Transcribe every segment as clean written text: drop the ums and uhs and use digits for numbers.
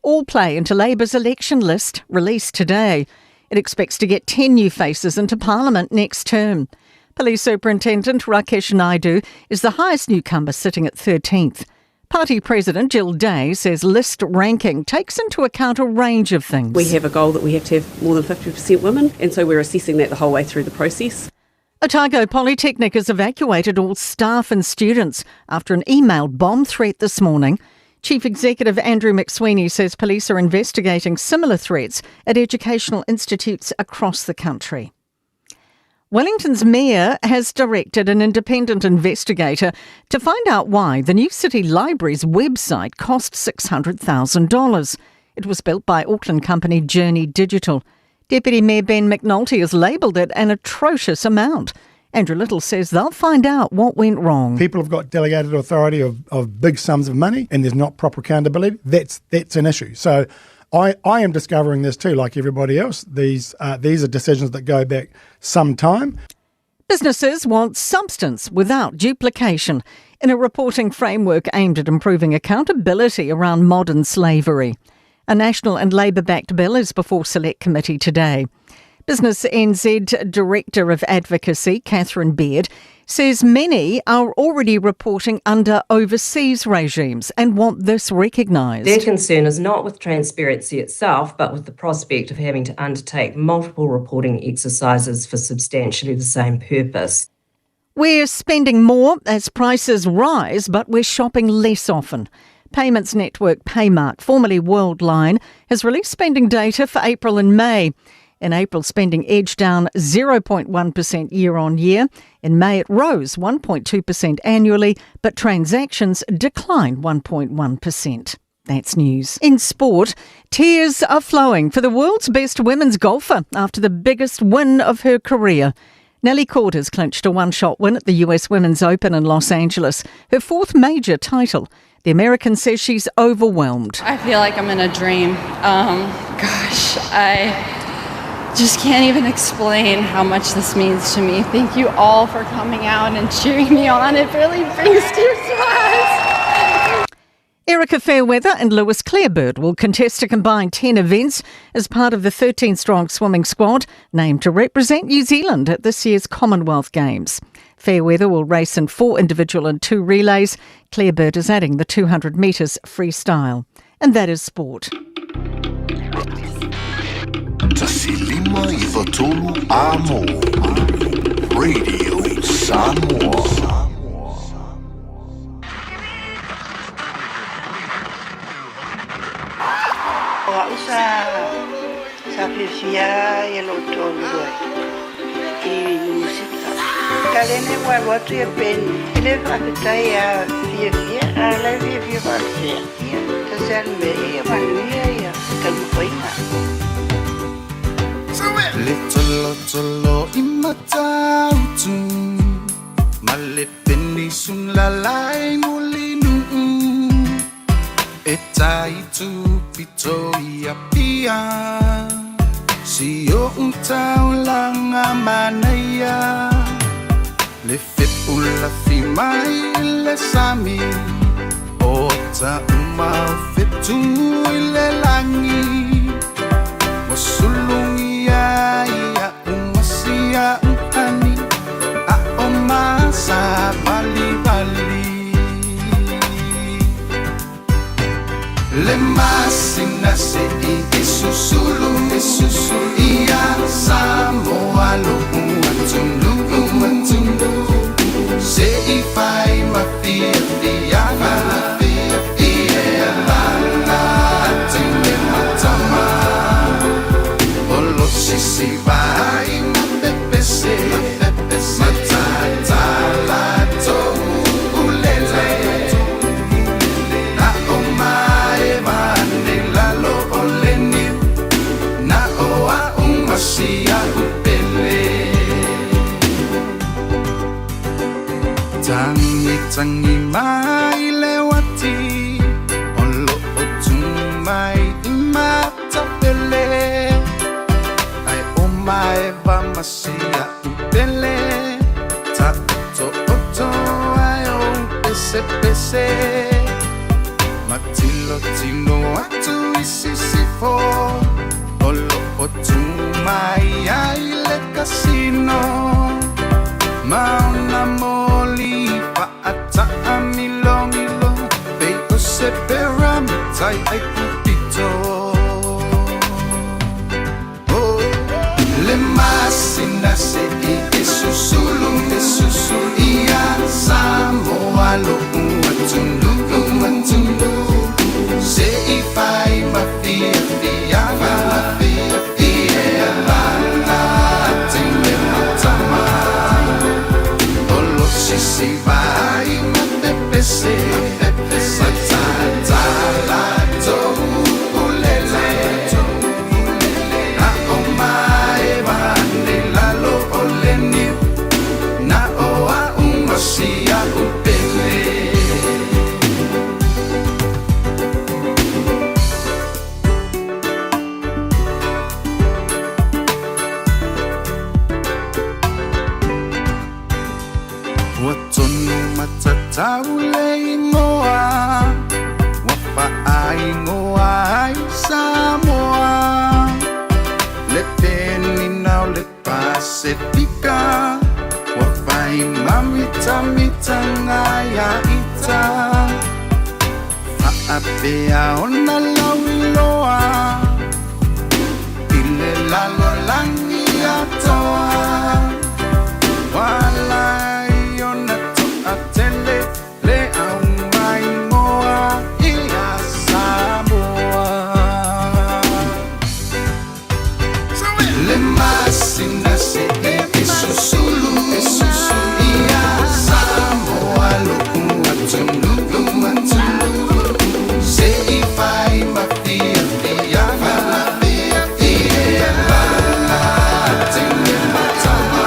all play into Labour's election list released today. It expects to get 10 new faces into Parliament next term. Police Superintendent Rakesh Naidu is the highest newcomer, sitting at 13th. Party President Jill Day says list ranking takes into account a range of things. We have a goal that we have to have more than 50% women, and so we're assessing that the whole way through the process. Otago Polytechnic has evacuated all staff and students after an email bomb threat this morning. Chief Executive Andrew McSweeney says police are investigating similar threats at educational institutes across the country. Wellington's mayor has directed an independent investigator to find out why the new city library's website cost $600,000. It was built by Auckland company Journey Digital. Deputy Mayor Ben McNulty has labelled it an atrocious amount. Andrew Little says they'll find out what went wrong. People have got delegated authority of big sums of money and there's not proper accountability. That's an issue. So I am discovering this too, like everybody else. These are decisions that go back some time. Businesses want substance without duplication in a reporting framework aimed at improving accountability around modern slavery. A national and Labour-backed bill is before Select Committee today. BusinessNZ Director of Advocacy, Catherine Beard, says many are already reporting under overseas regimes and want this recognised. Their concern is not with transparency itself, but with the prospect of having to undertake multiple reporting exercises for substantially the same purpose. We're spending more as prices rise, but we're shopping less often. Payments network Paymark, formerly Worldline, has released spending data for April and May. In April, spending edged down 0.1% year on year. In May, it rose 1.2% annually, but transactions declined 1.1%. That's news. In sport, tears are flowing for the world's best women's golfer after the biggest win of her career. Nelly Korda has clinched a one-shot win at the US Women's Open in Los Angeles, her fourth major title. The American says she's overwhelmed. I feel like I'm in a dream. Gosh, I just can't even explain how much this means to me. Thank you all for coming out and cheering me on. It really brings tears to my eyes. Erica Fairweather and Lewis Clareburt will contest a combined 10 events as part of the 13-strong swimming squad named to represent New Zealand at this year's Commonwealth Games. Fairweather will race in 4 individual and 2 relays. Clareburt is adding the 200 metres freestyle. And that is sport. 1593 Amo Radio Samoa. O au sa sa fiafia ia lou toalua i musika. Kalene ua alu atu ia Ben e le faafetai ia fiafia a o la e fiafia faapea. Ia tasi a le mea ia manuia ia taumafaiga. Le tolotolo i Matautu ma le penisula i Mulinuu e tai tupito i Apia si o taulanga manaia le fepula fi mai le sami o ta uma fetu i le langi Mosulungi ia umasia uhani a o masa vali vali Le masina se i isusulu isusulu ia Samoa lo uatunu uatunu Se i fai mafia fiaga ia lana tene matama Olo sisi vai mapepese Matatala to ulele Na o mae vane lalo o leni Na o a umasia upele Tangi tangi mai le wati Olo o tumai i matapele Ai o mae va masia upele Ta oto oto ai o pese pese Matilo tilo atu i tai ai pupito. Oh, le masina se i e susulu, e susulu ia Samoa lo uatunu, uatunu. Se i fai ma fia fia ma fia fia la la tine matama. Olo sisi vai ma te pese, ma ta ta la to ulele. A o mai va ne la lo oleni, na o a umasia upele. Ua tonu matatau le ingoa, ua faaingoa ai Samoa. Le penina o le Pasifika, ua fai mamitamitanga ia ita. Faapea ona lauiloa, i le lalolagi atoa. Walai ona toatele le au maingoa ia Samoa. Le masina se e susulu, e susulu ia Samoa lo uatunu, uatunu. Se i fai ma fia fia ma fia fia la la tine matama.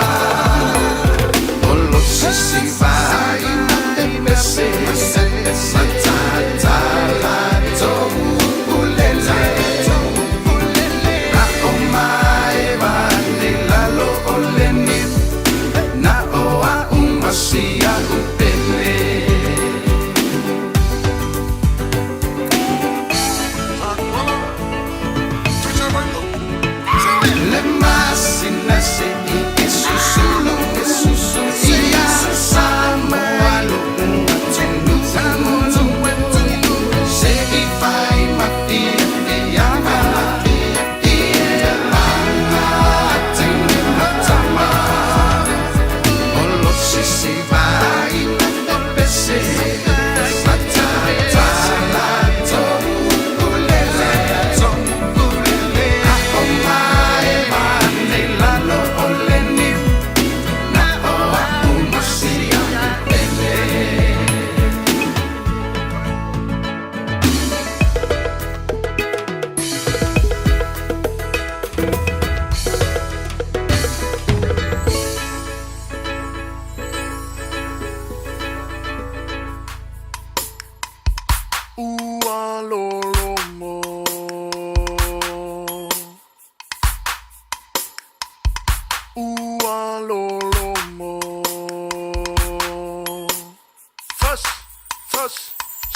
Olo sisi vai ma te pese, ma ta ta la to ulele. A o mai va ne la lo oleni, na o a umasia upele. Le masina se i e susulu, e susulu ia Samoa lo uatunu, uatunu. Se i fai ma fia fia ma fia fia la la tine matama. Olo sisi vai ma te pese, ma ta ta la to ulele, ulele. A o mai va ne la lo oleni, na o a umasia upele. Ua lologo. Ua lologo. Fas, fas,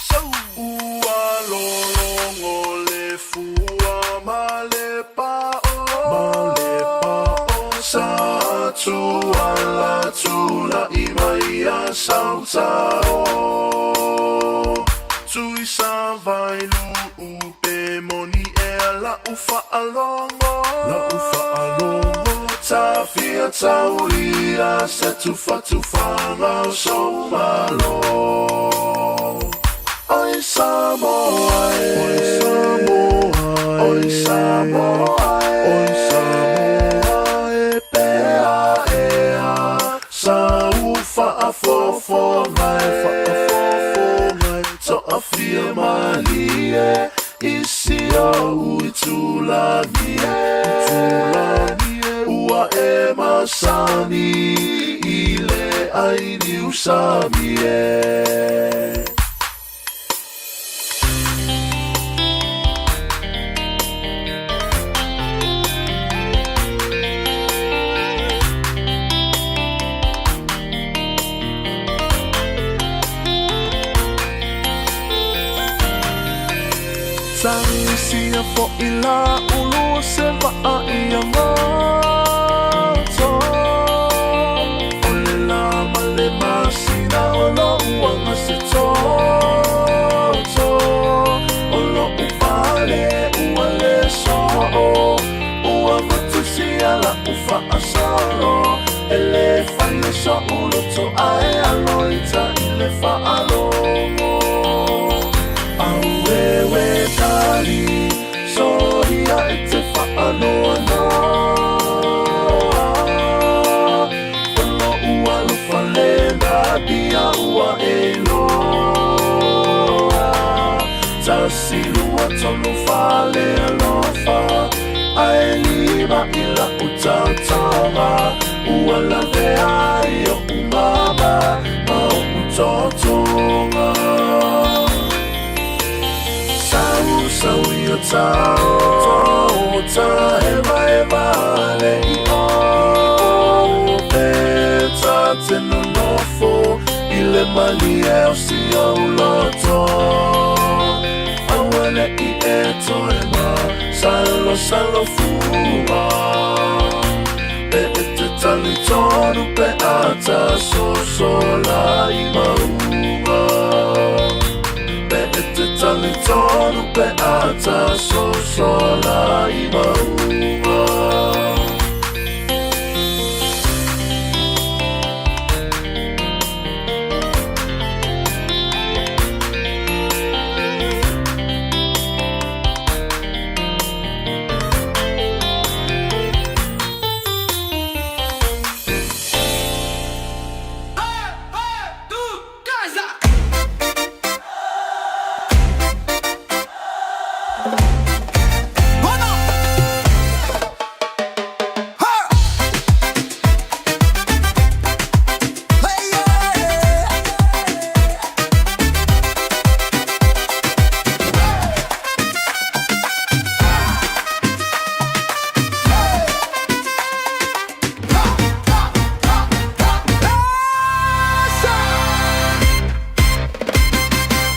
sau. Ua lologo le fua ma le pa'o. Ma le pa'o. Sa tua la tula i mai a sautao. Tui sa vai lu pe moni e la ufa alongo. La ufa alongo. Ta fia tauria se tufa tufanga o so malo. Oi Samoa e. Oi Samoa e. Oi Samoa e. Oi Samoa e pe a e a. Sa ufa a fofo ngai fa a fofo ngai. To a fia malie isi o ui tulagi e. Tulagi e. Ua e masani i le ai ni usami e. Tagisia fo'i la ulu se va'a ia gato. O le la ma le masina o lo'u aga se toto. O lo'u o so'u loto ae alo i tai le fa'alogo. Aueue tali soia e te fa'anoanoa O lo'u alofa le natia ua e iloa. Tasi lua tolu fale alofa ae lima i la'u taotaoga ua lavea ai o'u mama ma o'u totoga. Sau sau i o tao ta hevaeva le i o pe ta te nonofo i le malie o si ou loto. Aua le'i e toe ma salo salo fua pe e te talitonu pe a ta sosola i mauga. Pe e te talitonu pe a ta sosola i mauga.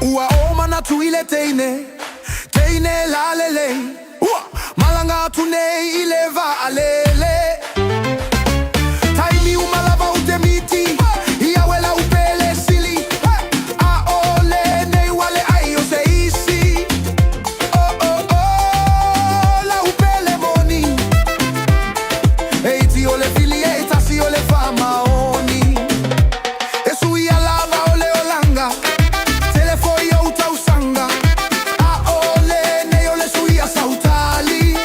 Ua o manatu i le teine, teine lalelei. Ua malanga atu nei i le vaalele. Taimi uma lava u te miti, ia uela u pele sili. A o lenei ua leai o se isi. Oh oh oh, la u pele moni. E iti o le fili e tasi o le faamaoni. E sui lava o le olaga. Tele foi o tausaga. A o lenei o le sui a sautali.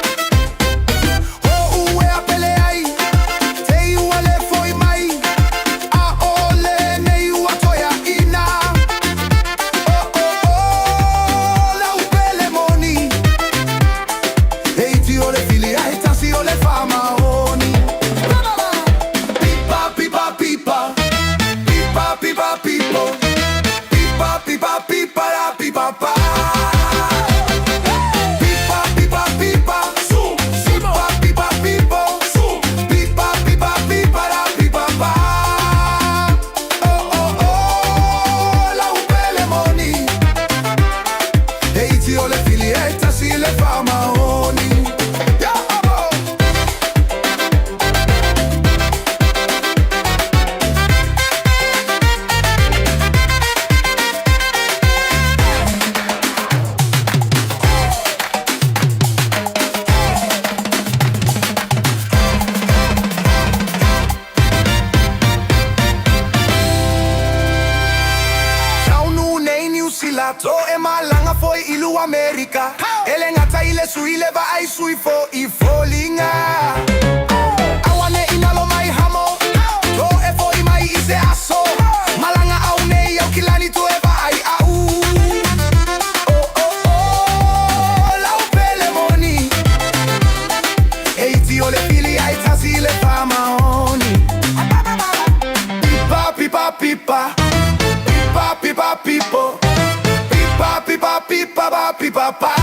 O ue a pele ai. Te i ua le foi mai. A o lenei ua toea ina. Oh oh oh, la u pele moni. E iti o le fili e tasi o le faamaoni. Pipa pipa pipa. Pipa pipa pipo. Pipa pipa pipa la pipa pa. Pipa pipa pipa. Pipa pipa pipo. Pipa pipa pipa la pipa pa. Oh oh oh, la u pele moni. E iti o le fili e tasi le faamaoni. Ya abo. Taunu nei Niu Sila to e malanga foi i lu Amerika. Ele ngata i le sui le vaai sui fo i foliga. Aua ne i nalo mai hamo. To e foi mai i se aso. Malanga au nei au kilani to e vaai au. Oh oh oh, la u pele moni. E iti o le fili ai tasi le faamaoni. Pipa pipa pipa. Pipa pipa pipo. Pipa pipa pipa pa pipa pa.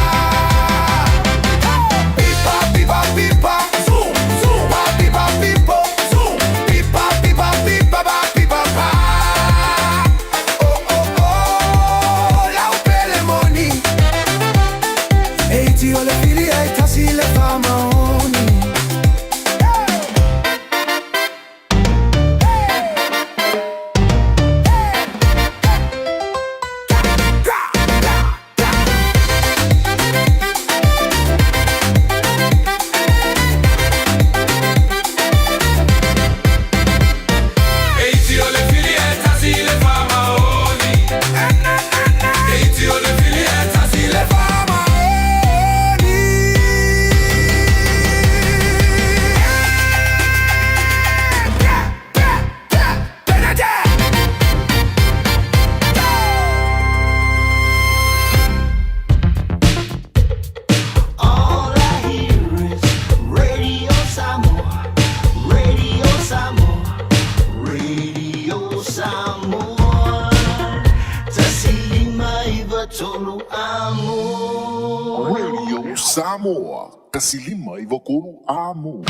Samoa, 1 5 93 Amo.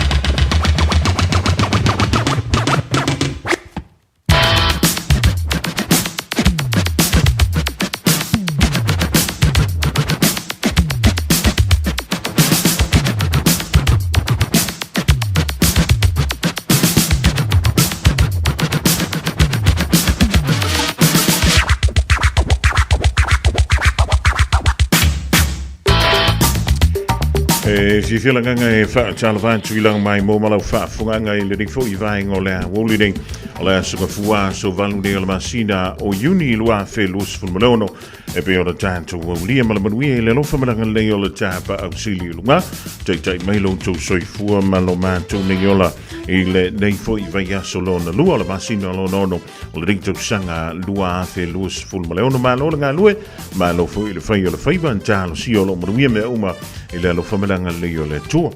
E fiafia le agaga e faatalofa atu i lau mai mo ma lau faafofogaga i lenei foi vaega o le aoauli nei. O le aso gafua aso 8 nei o le masina o Iuni 2026 e pei ona tatou aulia ma le manuia i le alofa ma le agalelei o le Tapaau Sili i luga. Taitai mai lo outou soifua ma lo matou nei ola i lenei foi vaiaso lona lua o le masina lona ono o lenei tausaga 2026. Malo le galue, malo foi i le fai o le faiva, talosia o lo o manuia mea uma i le alofa ma le agalelei o le Atua.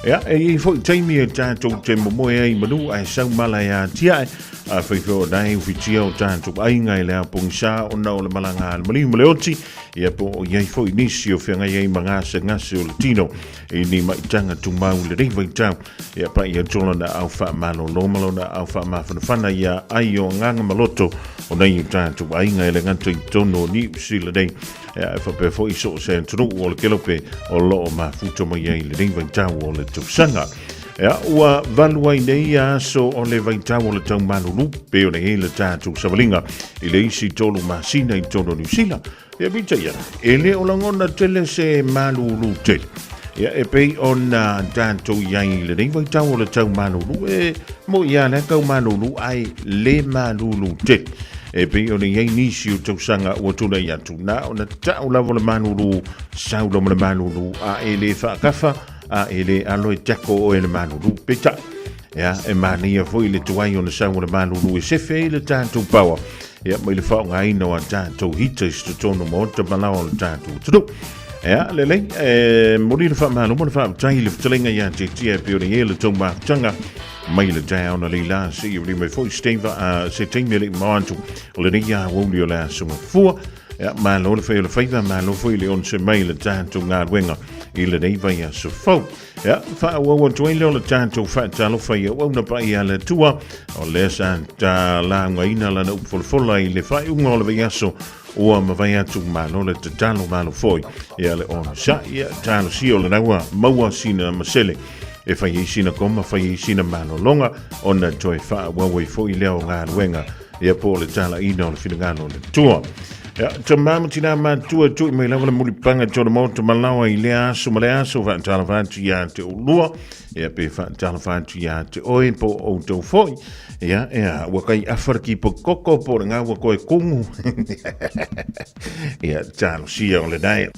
Ia, e i ai foi taimi e tatou te momoe ai i manu ae sau mala e atiae, afai foi o nae ufitia o tatou aiga i le ao pogisa ona o le malaga a le maliu ma le oti, ia po o i ai foi nisi o feagai ai ma gasegase o le tino i ni maitaga tumau i lenei vaitau, ia pai atu lona ao faamalolo ma lona ao faamafanafana ia ai o agaga ma loto o nai o tatou aiga e le gata i totonu o Niu Sila nei. E faapea foi so o se atunuu o le kelope o lo o mafuta mai ai lenei vaitau o le tausaga. Ea, ua valu ai nei aso o le vaitau o le tau malulu, pe o le i le tatou savaliga i le isi 3 masina i totonu o Niu Sila. Ia peitai ane, e le o lagona tele se malulu tele. Ia, e pei ona tatou i ai i lenei vaitau o le tau malulu, e mo ia le tau malulu ai le malulu tele. E pei ona i ai nisi o tausaga ua tulai atu, na ona tau lava o le malulu, sau lava le malulu, a e le faakafa, a e le alo e tako oe le malulu. Peitai, ia, e manaia foi le tuai ona sau o le malulu e sefe ai le tatou power, ia, mai le faaaogaina o a tatou heaters i totonu o maota ma laoa o le tatou atunuu. Ia, lelei, e momoli le faamalo ma le faafetai i le fetalaiga ia te Tia e pei ona i ai le tou mafutaga mai le taeao na leila se i uli mai foi se taimi, se taimi e le i mamao atu o lenei aoauli o le aso Gafua. Ia, malo le fai o le faiva, malo foi le onosai mai i le tatou galuega i lenei vaiaso fou. Ia, faaauau atu ai lea o le tatou faatalofa i auauna paia a le Atua, o lea sa talaugaina lana upu folafola i le faaiuga o le vaiaso ua mavae atu, malo le tatalo, malo foi ia le onosai. Ia, talosia o lena ua maua sina masele e fai ai sina koma, fai ai sina malologa, ona toe faaauau ai foi lea o galuega, ia po o le talaina o le finagalo o le Atua. Ia, tama ma tina matua tui mai lava le mulipaga tona maota malaoa i lea aso ma lea aso, faatalofa atu ia te oulua, ia pe faatalofa atu ia te oe po o outou foi. Ia, ia, ua kai afa le kipo koko po o le ngā ua koe kumu. Ia, talosia o le nae.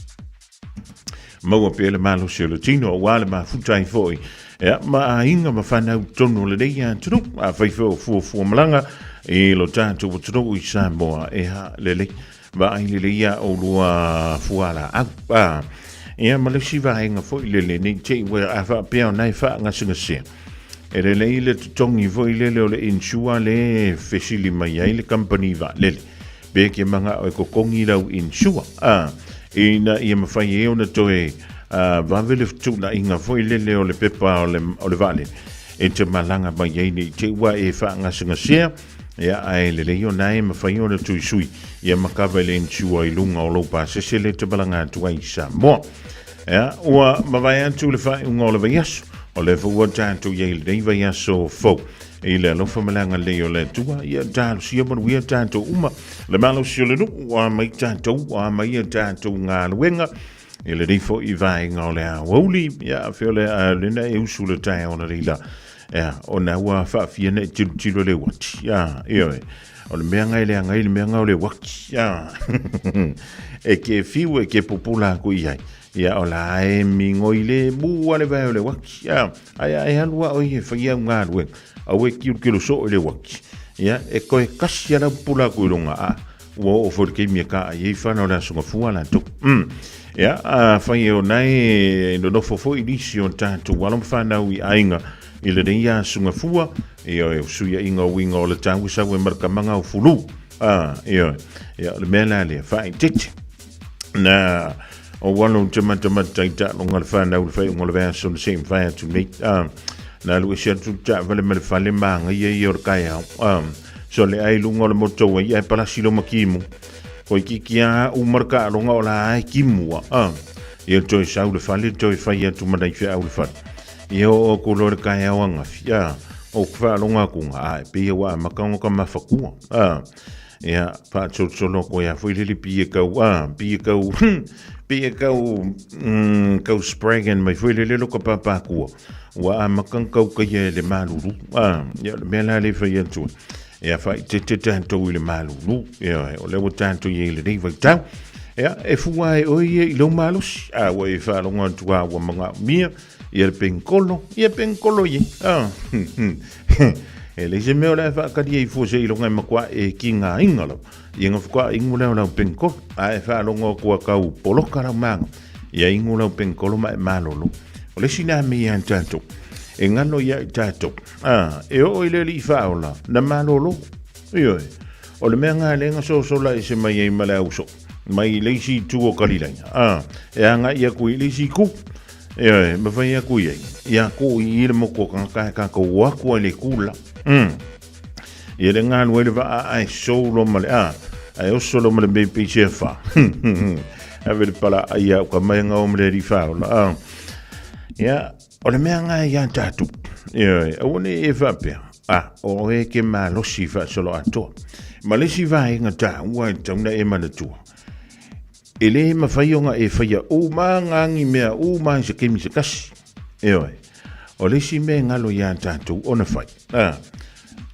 Maua pea le malosi o le tino, aua le mafuta ai foi. Ia, ma aiga ma whanau tonu o lenei atunuu, a whai whai o fuafua malaga, i lo tātou atunuu i Samoa, e ha lelei. Vaai lelei ia o lua fuala au. A, ia, ma le isi vaega foi lele, nei te i ua a faapea ona e faagasegasea. E lelei le totogi foi lele o le insure le fesili mai ai le company vaalele. Pe ke manga'o e totogi lau insure, a, ina ia mawhai ai ona toe vave le fetuunaiga foi lele o le pepa o le, o le vaalele e te malaga mai ai nei te ua e faagasegasea, ia, ae lelei ona e mawhai ona tuisui ia ma kava i le insure i lunga o lou pasese le te malaga atu ai i Samoa. Ia, ua mavae atu le faaiuga o le vaiaso, o lea foi ua tatou i ai i lenei vaiaso fou. I le alofa ma le agalelei o le Atua, ia talosia manuia tatou uma, le malosi o le nuu, ua mai tatou, ua mai a tatou galuega, i lenei foi vaega o le aoauli, ia, fea o le, lena e usu le taeao na leila, ia, ona ua faafia nei tilotilo le uati, ia, ioe. O le mea ngai le agai le mea ngai o le uaki, ia. E ke fiu e ke pupula aku i ai. Ia, o la e mingoi le mu ale vai o le uaki, ia. Ai ai alu a oi e whai au ngā ruenga. Au e kiru kiru so o le uaki. Ia, e koe kasi ala pupula aku i runga, a. Ua oo foi le keimi e ka ai ei whanau le aso ngafua la tau. Ia, a whai e o nei e nonofo foi nisi o tātou alo ma whanau i aiga i lenei aso ngafua, ia e suiaiga o uiga o le tau e sau e marakamanga o fulu. A, ia, ia, o le mea la lea, whaitete. Na, O ua alo te matamata i taaloga a le fanau i le faaiuga o le vaiaso na se'i mavae atu nei. A, na alu ese atu le taavale mai le fale magaia ia o le taeao. A, sole ai i luga o le motor-way ae palasi loma kimu. Toeitiiti lava uma le taaloga o la e kimu a. A, ia toe sau le fale toe fai atu ma nai feau le fale. Ia oo atu loa i le taeao angafi, a, ou te faalogo atu, a, e pei ua amata ona tamafatua. A, ia, faasolosolo atu ai lava foi lele pei e tau, a, pei e tau, pei e tau, tau spragging mai foi lele lota papatua. Ua amata ona tau taia e le malulu. A, ia o le mea la lea e fai atu ai. Ia faaeteete tatou i le malulu. Ioe, o lea ua tatou i ai i lenei vaitau. Ia, e fua ai oe ia i lou malosi. A ua e faalogo atu lava ua manaomia ia le penikolo, ia penikolo ia. Ah. E leai se mea o le a faatali ai fua seiloga e matua e tigaina lava. Ia ona faatoa inu lea o lau penikolo. A e faalogo atu a tau poloka lau maga, ia inu lau penikolo ma e malolo. O le isi lena mea ia tatou, e galo ia i tatou. A, e oo i le Alii Faaola, na malolo. Ioe. O le mea lena lea na sosola ese mai ai ma le ausoo, mai le isi itu o Kalilaia. A, e agai atu i le isi itu. Ioe, ma fai atu i ai, ia kuu i i le motu o tagata ae tatou o atu ai i le itu la. Ia le galu ai le vaa ae sou loa ma le, a, ae oso loa ma le mea pei se afa. Ave le pala ai au ka mai ngao ma le Alii Faaola. A, ia, O le mea lena ia tatou, ioe, aua ne i e faapea, a, o oe e ke malosi faasoloatoa. Ma le isi vaega taua e tatau ona e manatua, e le mafai ona e faia uma ngā ni mea uma i se taimi se tasi. Ioe, o le isi mea e galo ia tatou ona fai, a,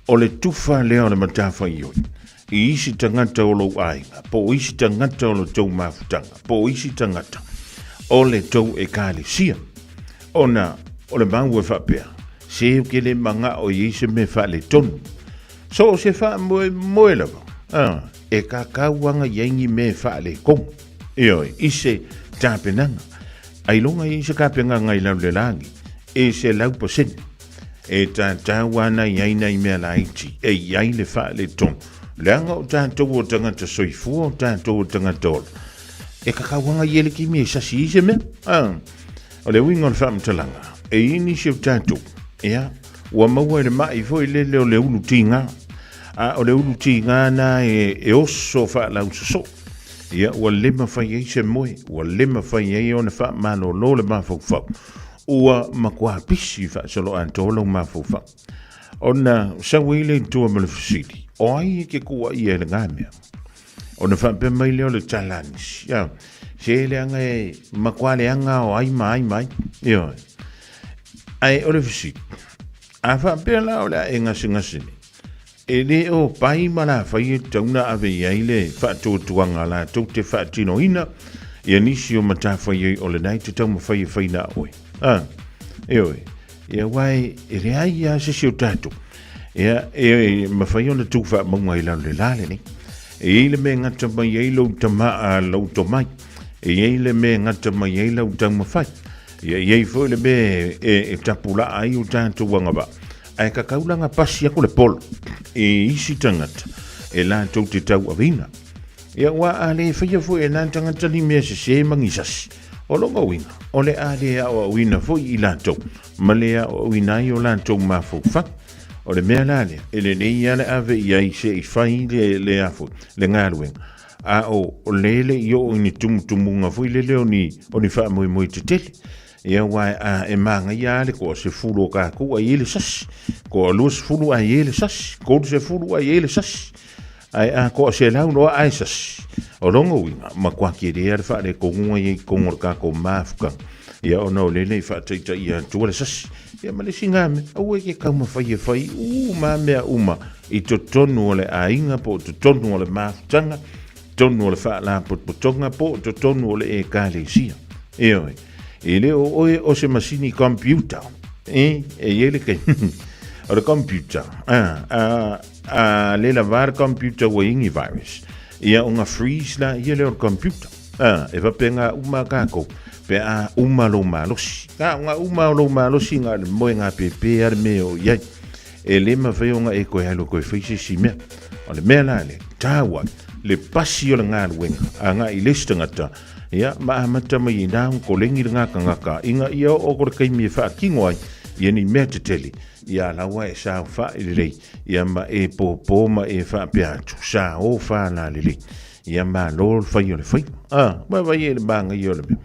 o le tufa lea o le matafaioi i isi tagata o lou aiga, po o isi tagata o lo tou mafutaga, po o isi tagata o le tou ekalesia. Ona o le mau e faapea, se ou te le manao i ai se mea faaletonu. So o se faamoemoe lava, a, e kakau aga i ai ni mea faaletonu. Ioe, i se tapenaga. Ailoga i ai se tapenaga i lalo le lagi, e 100%. E tatau ana i ai nai mea laiti e i ai le faaletonu, leaga o tatou o tagata soifua, o tatou o tagata ola. E kakau aga i ai le kimi e sasi i se mea. Ah, o le uiga o le faamatalaga, e i ai nisi o tatou, ia, ua maua i le mai foi lele o le ulu tiga. A o le ulu tiga na e, e oso faalausosoo. Ia, ua le mafai ai se moe, ua le mafai ai ona faamalolo le mafaufau. Ua matua pisi faasoloatoa lou mafaufau. Ona sau ai lea i tua ma le fesili, o ai e ke kuaia e lena mea? Ona faapea mai lea o le challenge. Ia, se leaga e matua leaga o ai ma ai ma ai. Ioe. Ae o le fesili, a faapea la o le a e gasegase nei, e le o pai ma lafai e tatau ona ave i ai le faatuatuaga latou te faatinoina ia nisi o matafaioi o lena e te taumafai e fai na oe. A, ioe, ia aua e leai lava se isi o tatou ia e mafai ona tu faamauga i lalo le la lenei. E i ai le mea e gata mai ai lou tama, lou tomai, e i ai le mea e gata mai ai lau taumafai, ia e i ai foi le mea e tapulaa ai o tatou agavaa. Ae kakau la nga pasi aku le polo i isi tagata e latou te tauaveina. Ia ua a le faia foi e na tagata ni mea sese ma ni sasi. O lona uiga, o le a le aoaoina foi i latou ma le aoaoina ai o latou mafaufau. O le mea la lea, e lelei lava le ave i ai se i fai le, le a foi, le galuega. A o le le i oo i ni tumutumuga foi lele o ni, o ni faamoemoe tetele. Ia aua a e manaia lava le toasefulu o tatou ae i ai le sasi, toaluasefulu ae i ai le sasi, tolusefulu ae i ai le sasi, ae a toaselau loa ae sasi. O lona uiga, matua tele lava le faaletonuga ia i totonu o le tatou mafutaga, ia ona o lele i faataitaia atua le sasi. Ia ma le isi na mea, aua e te taumafai e fai uma mea uma i totonu o le aiga po o totonu o le mafutaga, totonu o le faalapotopotoga po o totonu o le ekalesia. Ioe, e le o oe o se masini computer. E, e i ai le taimi. O le computer, a, a, a le lava le computer ua i ni virus. Ia ona freeze la ia lea o le computer. A, e faapena uma tatou, pe a uma lou malosi. Na ona uma o lou malosi na o le moe gapepe lava le mea o i ai. E le mafai ona e toe alu e toe fai se isi mea. O le mea la lea, taua le pasi o le galuega agai i le isi tagata. Ia, ma amata mai i inā ua koleni le gakagaka ina ia oo ko le taimi e faatino ai ia ni mea tetele, ia laua e saofaʻi lelei, ia ma e pōpō ma e faapea atu, sa o fālā lelei. Ia malo le fai o le faiva. A, ua vaai ai i le mānaia o le mea.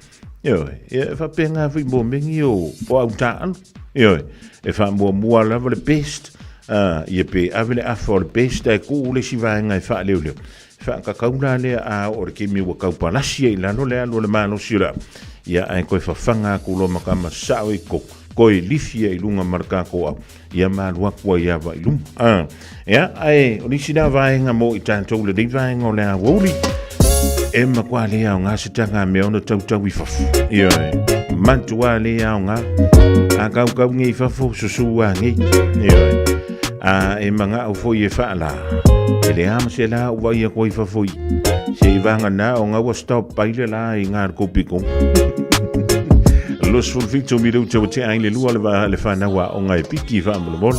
Ioe, ia e faapena foi mo mea nei o, o au tāʻalo. Ioe, e faamuamua lava le best, a, ia pe ave le afa o le best ae tuu le isi vaega e faaleoleo. Faakakau la lea a oo i le taimi ua tau palasi ai i lalo le alu o le malosi o le au, ia ae toe fafaga atu loa ma tama sao i totonu, toe lifi ai i luga ma le tatou au, ia ma alu atu ai lava i luma. A, ia, ae o nisi na vaega mo i tatou lenei vaega o le aoauli, e matua le aoga se taga mea ona tautau i fafo. Ioe, matua le aoga. A kaukau nei i fafo, susu a nei. Ioe, a e manga'o foi e faalā. E le a ma se la u vaai atu ai i fafo i se i vagana o nga ua stop ai le la i ngā kopiko. 27 minuta ua tea ai le lua le va le whanau a onga e piki whaamolomole.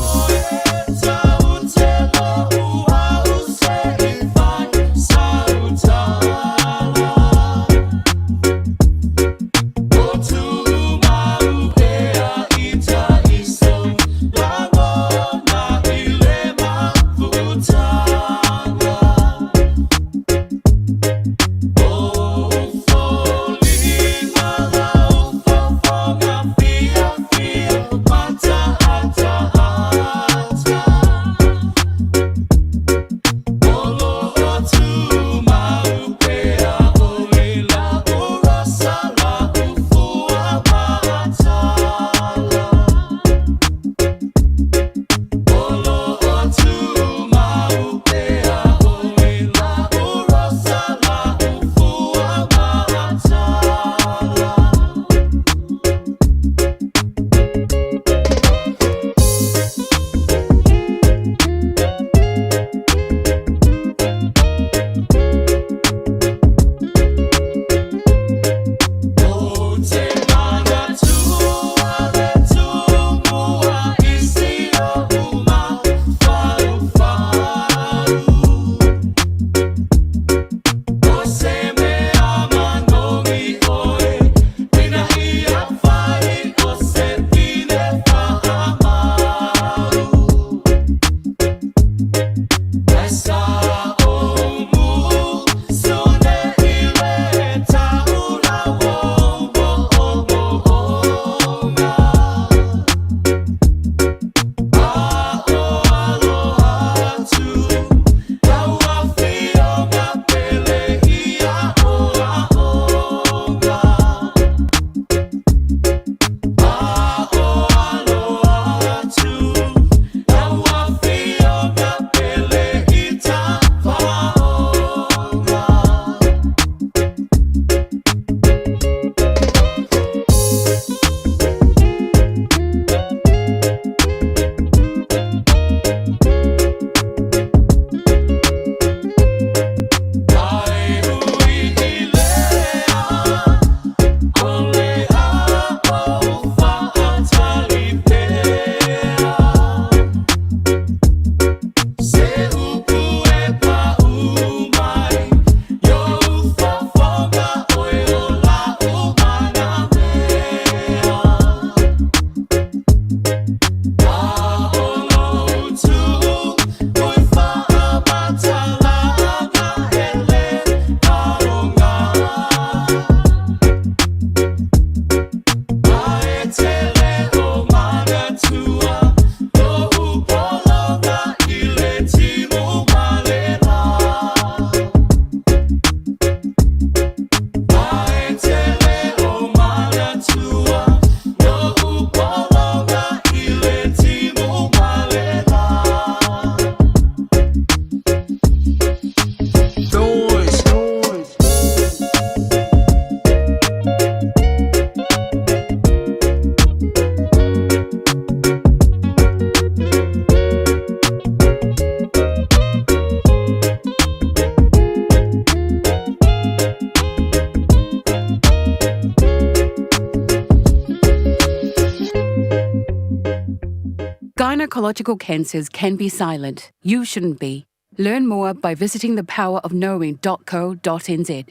Gynecological cancers can be silent. You shouldn't be. Learn more by visiting thepowerofknowing.co.nz.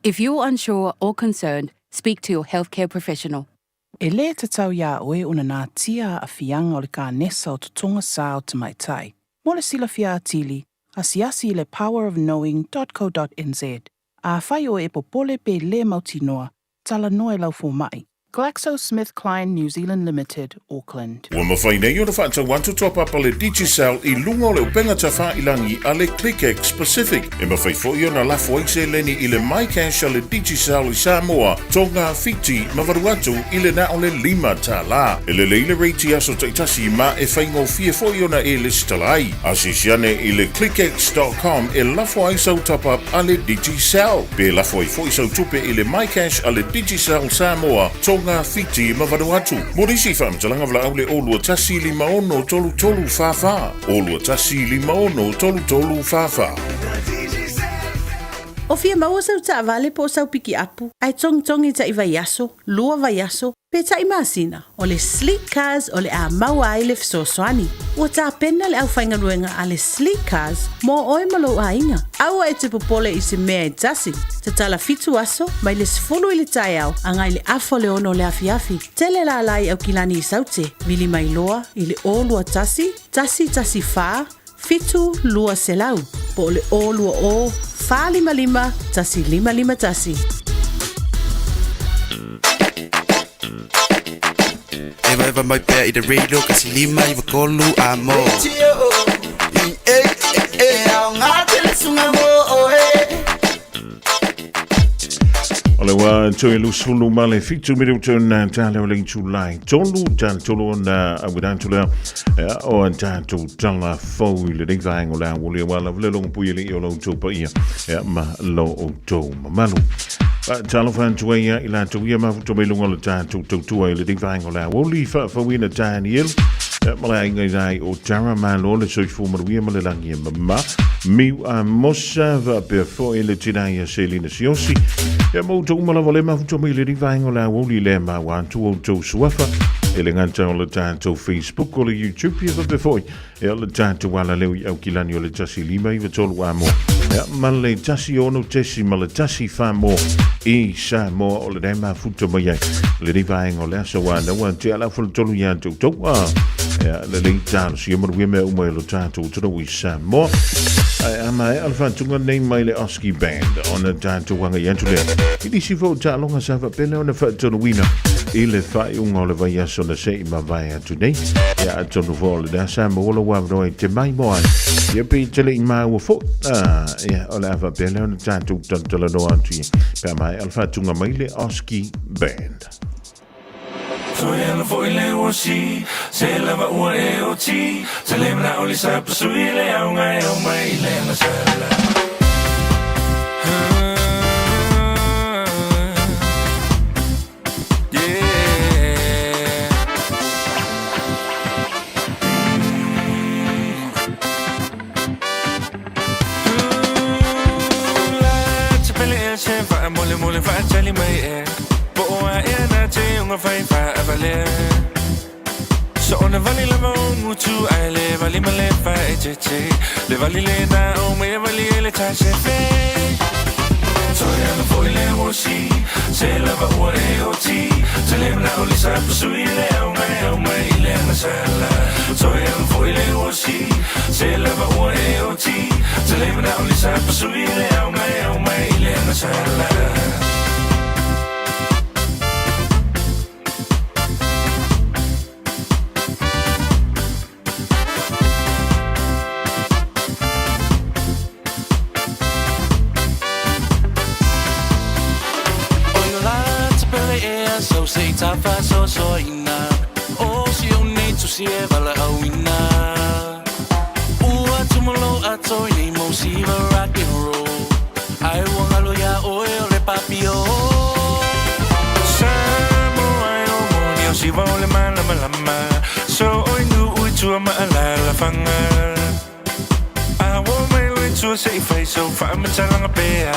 If you're unsure or concerned, speak to your healthcare professional. E lē tatau iā oe ona natia aafiaga o le kanesa o totoga sā o tamaitai. Mo le silafia atili, asiasi i le powerofknowing.co.nz. Afai oe e popole pe lē mautinoa, talanoa i lau fomaʻi. GlaxoSmithKline New Zealand Limited, Auckland. Ua mafai nei ona faatau atu top up a le Digicel i luga o le upega tafailagi a le ClickX Pacific. E mafai foi ona lafo ai seleni i le MyCash a le Digicel i Samoa, Tonga, Fiti ma Vanuatu i le na o le $5. E lelei le rate i aso taitasi ma e faigofie foi ona e lesitala ai. Asiasi ane i le clickx.com e lafo ai sau top up a le Digicel. Pe lafo ai foi sau tupe i le MyCash a le Digicel Samoa, Tonga, Fiti ma Vanuatu. Mo nisi faamatalaga valaau le 021 56 33 44. 021 56 33 44. O fia maua sau taavale po o sau pikiapu, ae togitogi taʻi vaiaso, lua vaiaso, pe taʻi masina, o le Sleek Cars o le a maua ai le fesoasoani. Ua tapena le aufaigaluega a le Sleek Cars mo oe ma lou aiga. Aua e te popole i se mea e tasi. Tatala fitu aso, mai le 10 i le taeao agai i le afa o le 6 o le afiafi. Tele lala i Aukilani i Saute, vili mai loa i le 021 114 7200 po o le 020 455 1551. Evaeva mai pea i le radio 153 a mo. O le ua toe lusulu ma le fitu minutu na tale o le itulai tolu tale tolu ona awiratu lea ea o a tatou tala fou i lenei vaega o le a ua lea lava le logo pui e le i o lo outou paia ea ma lo outou mamalu. Talofa atu ai ia i latou ia mafuta mai luga o le tatou tautua i lenei vaega o le aoauli faafauina Daniel ma le aiga i lai o Tara malo le soifua manuia ma le lagi e mama Miu a Mosa faapea foi le tina ia Selina Siosi ia ma outou uma lava le mafuta mai i lenei vaega o le aoauli lea maua atu outou suafa e le gata o le tatou Facebook o le YouTube ia faapea foi Ia le tatou alaleo i Aukilani o le 1 5 9 3 a mo. Ia ma le 1 6 tesi ma le 1 4 mo i Samoa o le mafuta mai ai. Le nei vaega o le aso wa na wa te ala fo tolu ia tau tau a. Ia le lei talo si maru mea uma i lo tatou atunuu i Samoa. Ai ama e alfa tunga nei mai le Oski Band ona tatou aga i atu lea. I nisi fo taaloga sa faapea ona faatonuina i le faaiuga o le vaiaso na se i mavae atu nei. Ia atonu fo o le lea sa maua lou avanoa i te maimoa ai. Ia pe te le i maua fo. Ah, ia o le a faapea lea ona tatou talatalanoa atu ia. Pe a maea le faatunga mai le Oski Band. Toe ala foi le uasi, se lava ua e oti, se le mana o le sa pasui le aunga e au mai le anga sala. Yeah. La te pele e se fa mole mole fa tali mai e. Po o a e na te unga fai fa avale. So ona vali lava o mutu ai le vali ma le fa e te te. Le vali le na o me vali e le ta se fe. Toe ala foi le osi, se lava ua e oti. Te le mana o le sa pasui le au mai au mai le anga sala. Toe ala foi le osi, se lava ua e oti. Te le mana o le sa pasui le au mai au mai le anga sala. O la te pele e so se ta fa so so ina. O si o nei tu si e vala au ina. Ua tumalo a toi nei mo siva rock and roll. Ai wangalo ya oe o le papio. Samoa e o moni o siva o le malama lama. So oi nu ui tua ma ala la fanga. A wo mai lui tua se i fai so fa ma talanga pea.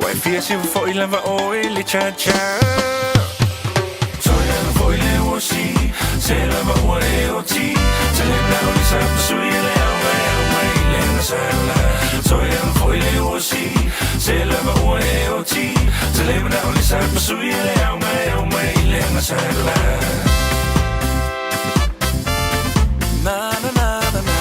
Wai fia si fo i lava o e le cha cha. Toe ala foi le osi, se lava ua e oti. Te le mana o le sa pasui le au mai au mai le anga sala. Toe ala foi le osi, se lava ua e oti. sa pasui le au mai au mai le ngasala. Na na na na na.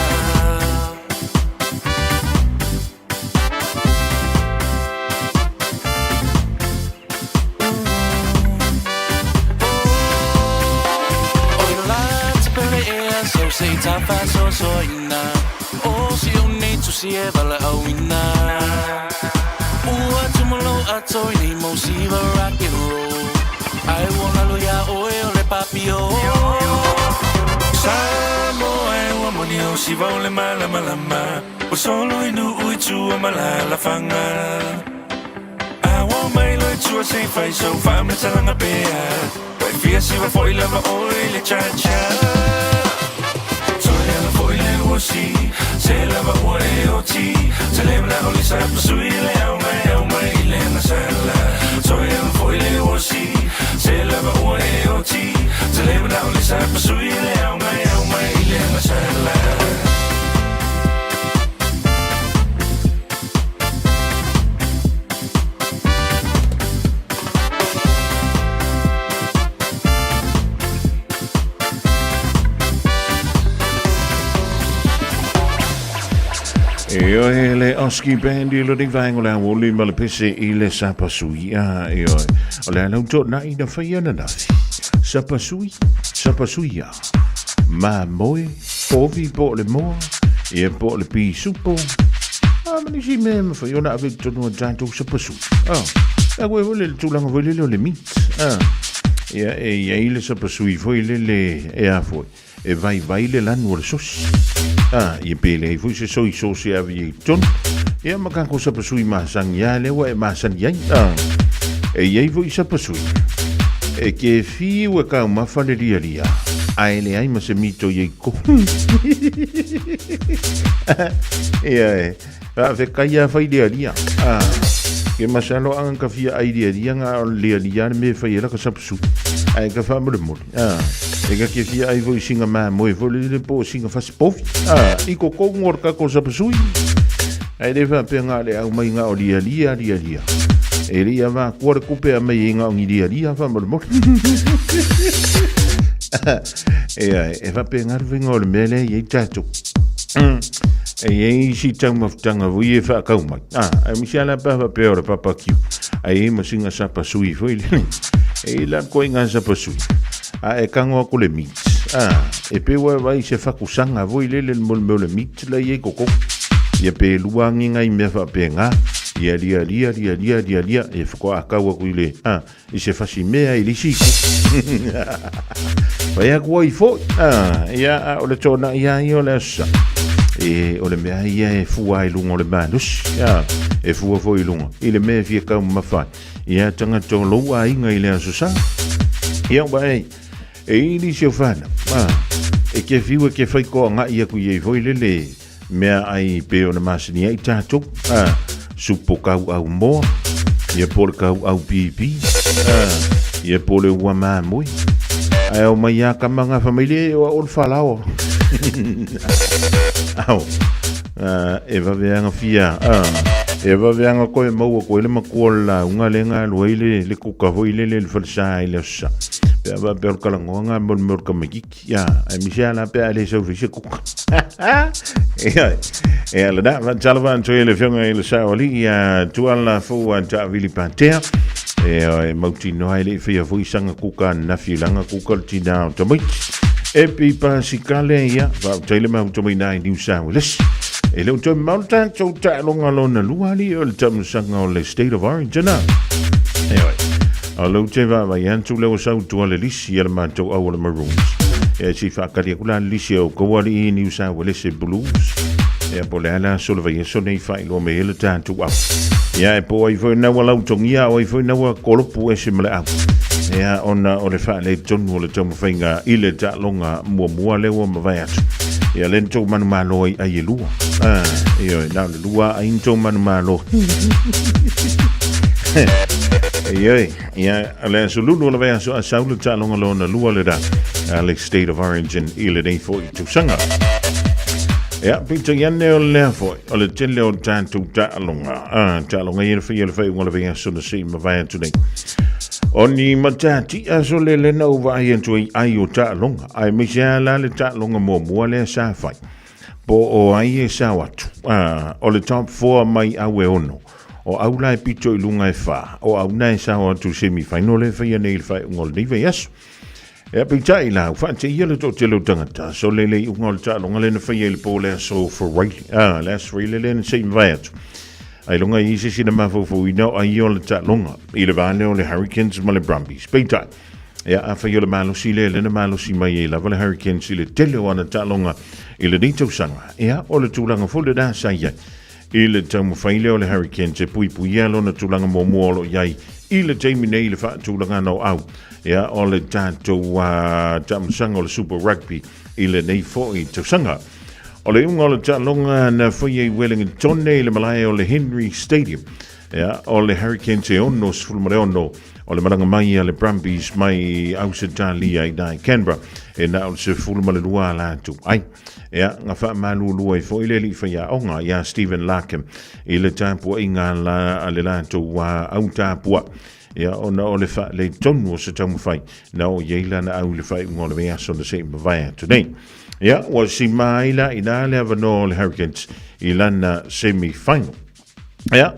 E oe le Oski Band i lo ni vaengo le awoli ma le pese i le sapasui. A e oe. O le alau tō na ina whai ana nafi. Sapasui, sapasui a. Ma moe, povi po le moa, ia po le pi supo. A mani si me ma whai ona ave tonu a tātou sapasui. A, a koe vole le tūlanga voi lele o le meat. A, ia e ia i le sapasui foi lele e a foi. E vai vai le lanu o le sosi. A, ia pele ai foi se soi sosi a vi tonu. Ia makako sapasui masangi a lewa e masangi ai. A, e iai foi sapasui. E ke fiu e kau mafa le ria ria. A ele ai ma se mito i ei ko. Ia e, a fe kai a whai ria ria. A, ke masalo anga ka fia ai ria ria ngā o ria ria me whai era ka sapasui. Ai ka whamore more. A, e ka ke fia ai foi singa mā moe foi le po singa fasi pofi. A, i ko kou ngor ka ko sapasui. Ai le wha pe ngā le au mai ngā o ria ria ria ria. E ria wā kuare kupe a mai e ngā ongi ria ria whamore more. E ai, e wha pe ngā ruwenga o le mele i ei tātou. E ei si tau mafutanga vui e whaakau mai. A, e misi ala pa wha pe ora papa kiu. Ai e masinga sapa sui foi le. E la koe ngā sapa sui. A e kango aku le meat. A, e pe wai vai se whakusanga voi lele le mole mole meat la i e koko. Ia pe luangi ngai mea wha pe ngā. Ia ria ria ria ria ria ria e whakoa akau aku i le. A, i se whasi mea i lisi. Whai aku ai foi. A, ia a o le tōna ia i o le asa. E o le mea ia e fua i lunga o le manusi. A, e fua foi i lunga. I le mea fia kau mawhai. Ia tangata o lou a inga i le aso sa. Ia wa e, e ili si o whana. A, e ke whiu e ke whai koa ngā ia ku iei foi lele mea ai pe o na masini ai tātou. A, supo kau au moa. Ia po le kau au pipi. A, ia po le ua mā moi. Ai au mai a kama ngā whamaile e o a o le whalaoa. Au. E waweanga fia. E waweanga koe maua koe le makua la unga le ngā lua i le le kuka hoi le le le whalsa i le osa. Pe awa pe ol kalangoa ngā mol mol ka makiki. Ia, e misi ala pe ale sau fise kuka. E ai. E ala da, va tala va ntoi le fionga i le sao ali ia tuala fo a ta vili patea. E e mauti noa i le whia fui sanga kuka nafi langa kuka le tina o tamaiti. E pi pasikale ia, va teile mau tamai nai New South Wales. E leo toi mau tātou tālonga lona lua ali o le tamusanga o le State of Origin. E oi. A lau te va vai antu leo sau tua le lisi a le mātou au o le Maroons. E si whakari aku la lisi o kawari i New South Wales e Blues. E po le ala so le vai eso nei whai loa me hele tātou au. Ia e po ai foi naua lau tongia o ai foi naua kolopu e se male au. Ia ona o le wha le tonu o le taumawhainga i le tālonga mua mua lewa ma vai atu. Ia le tō manu mālo ai ai e lua. Ah, ia nā le lua ai tō manu mālo. Ia, ia, le aso lulu o le vai aso a saula tālonga lona lua le rā. Alex State of Origin i le nei foi tūsanga. Ia, pita iane o lea foi, o le tele o tātou tālonga. Ah, tālonga i le whai o le whai o le vai aso na si ma vai atu nei. O ni matati'a so le lena u vaai atu ai ai o taaloga, aemaise lava la le taaloga muamua lea sa fai, po o ai e sao atu. A, o le top 4 mai au e ono, o au la e pito i luga e fa, o au na e sao atu i semi final lea e faia nei i le faaiuga o lenei vaiaso. Ea peitai la, ua faateia le toatele o tagata, so le le iuga o le taaloga lea na faia i le po le aso Friday, ah, le aso Friday lea na se i mavae atu. Ailoga i se isi na mafaufauina o ai o le taaloga i le va lea o le Hurricanes ma le Brumbies. Peitai, ea afai o le malosi lea lea na malosi mai ai lava le Hurricanes i le tele o ana taaloga i lenei tausaga, ea o le tulaga foi lena sa i ai i le taumafai lea o le Hurricanes e puipuia lona tulaga muamua o lo o i ai i le taimi nei i le faatulagana o au ia o le tatou taamilosaga o le Super Rugby i lenei foi tausaga. O le iuga o le taaloga na faia i Wellingtone i le malae o le Henry Stadium. Ia, o le Hurricanes e 66 o le malaga mai a le Brumbies mai Ausetalia i nai Canberra e na o le 12 a latou ai. Ia, na faamalulu ai foi le alii faiaoga iā Stephen Larkham i le tapuaiga a le latou au tapua. Ia, ona o le faaletonu o se taumafai na oo i ai lana au i le faaiuga o le vaiaso na se i mavae atu nei. Ia, ua sima ai la inā le avanoa o le Hurricanes i lana semi-final. Ia,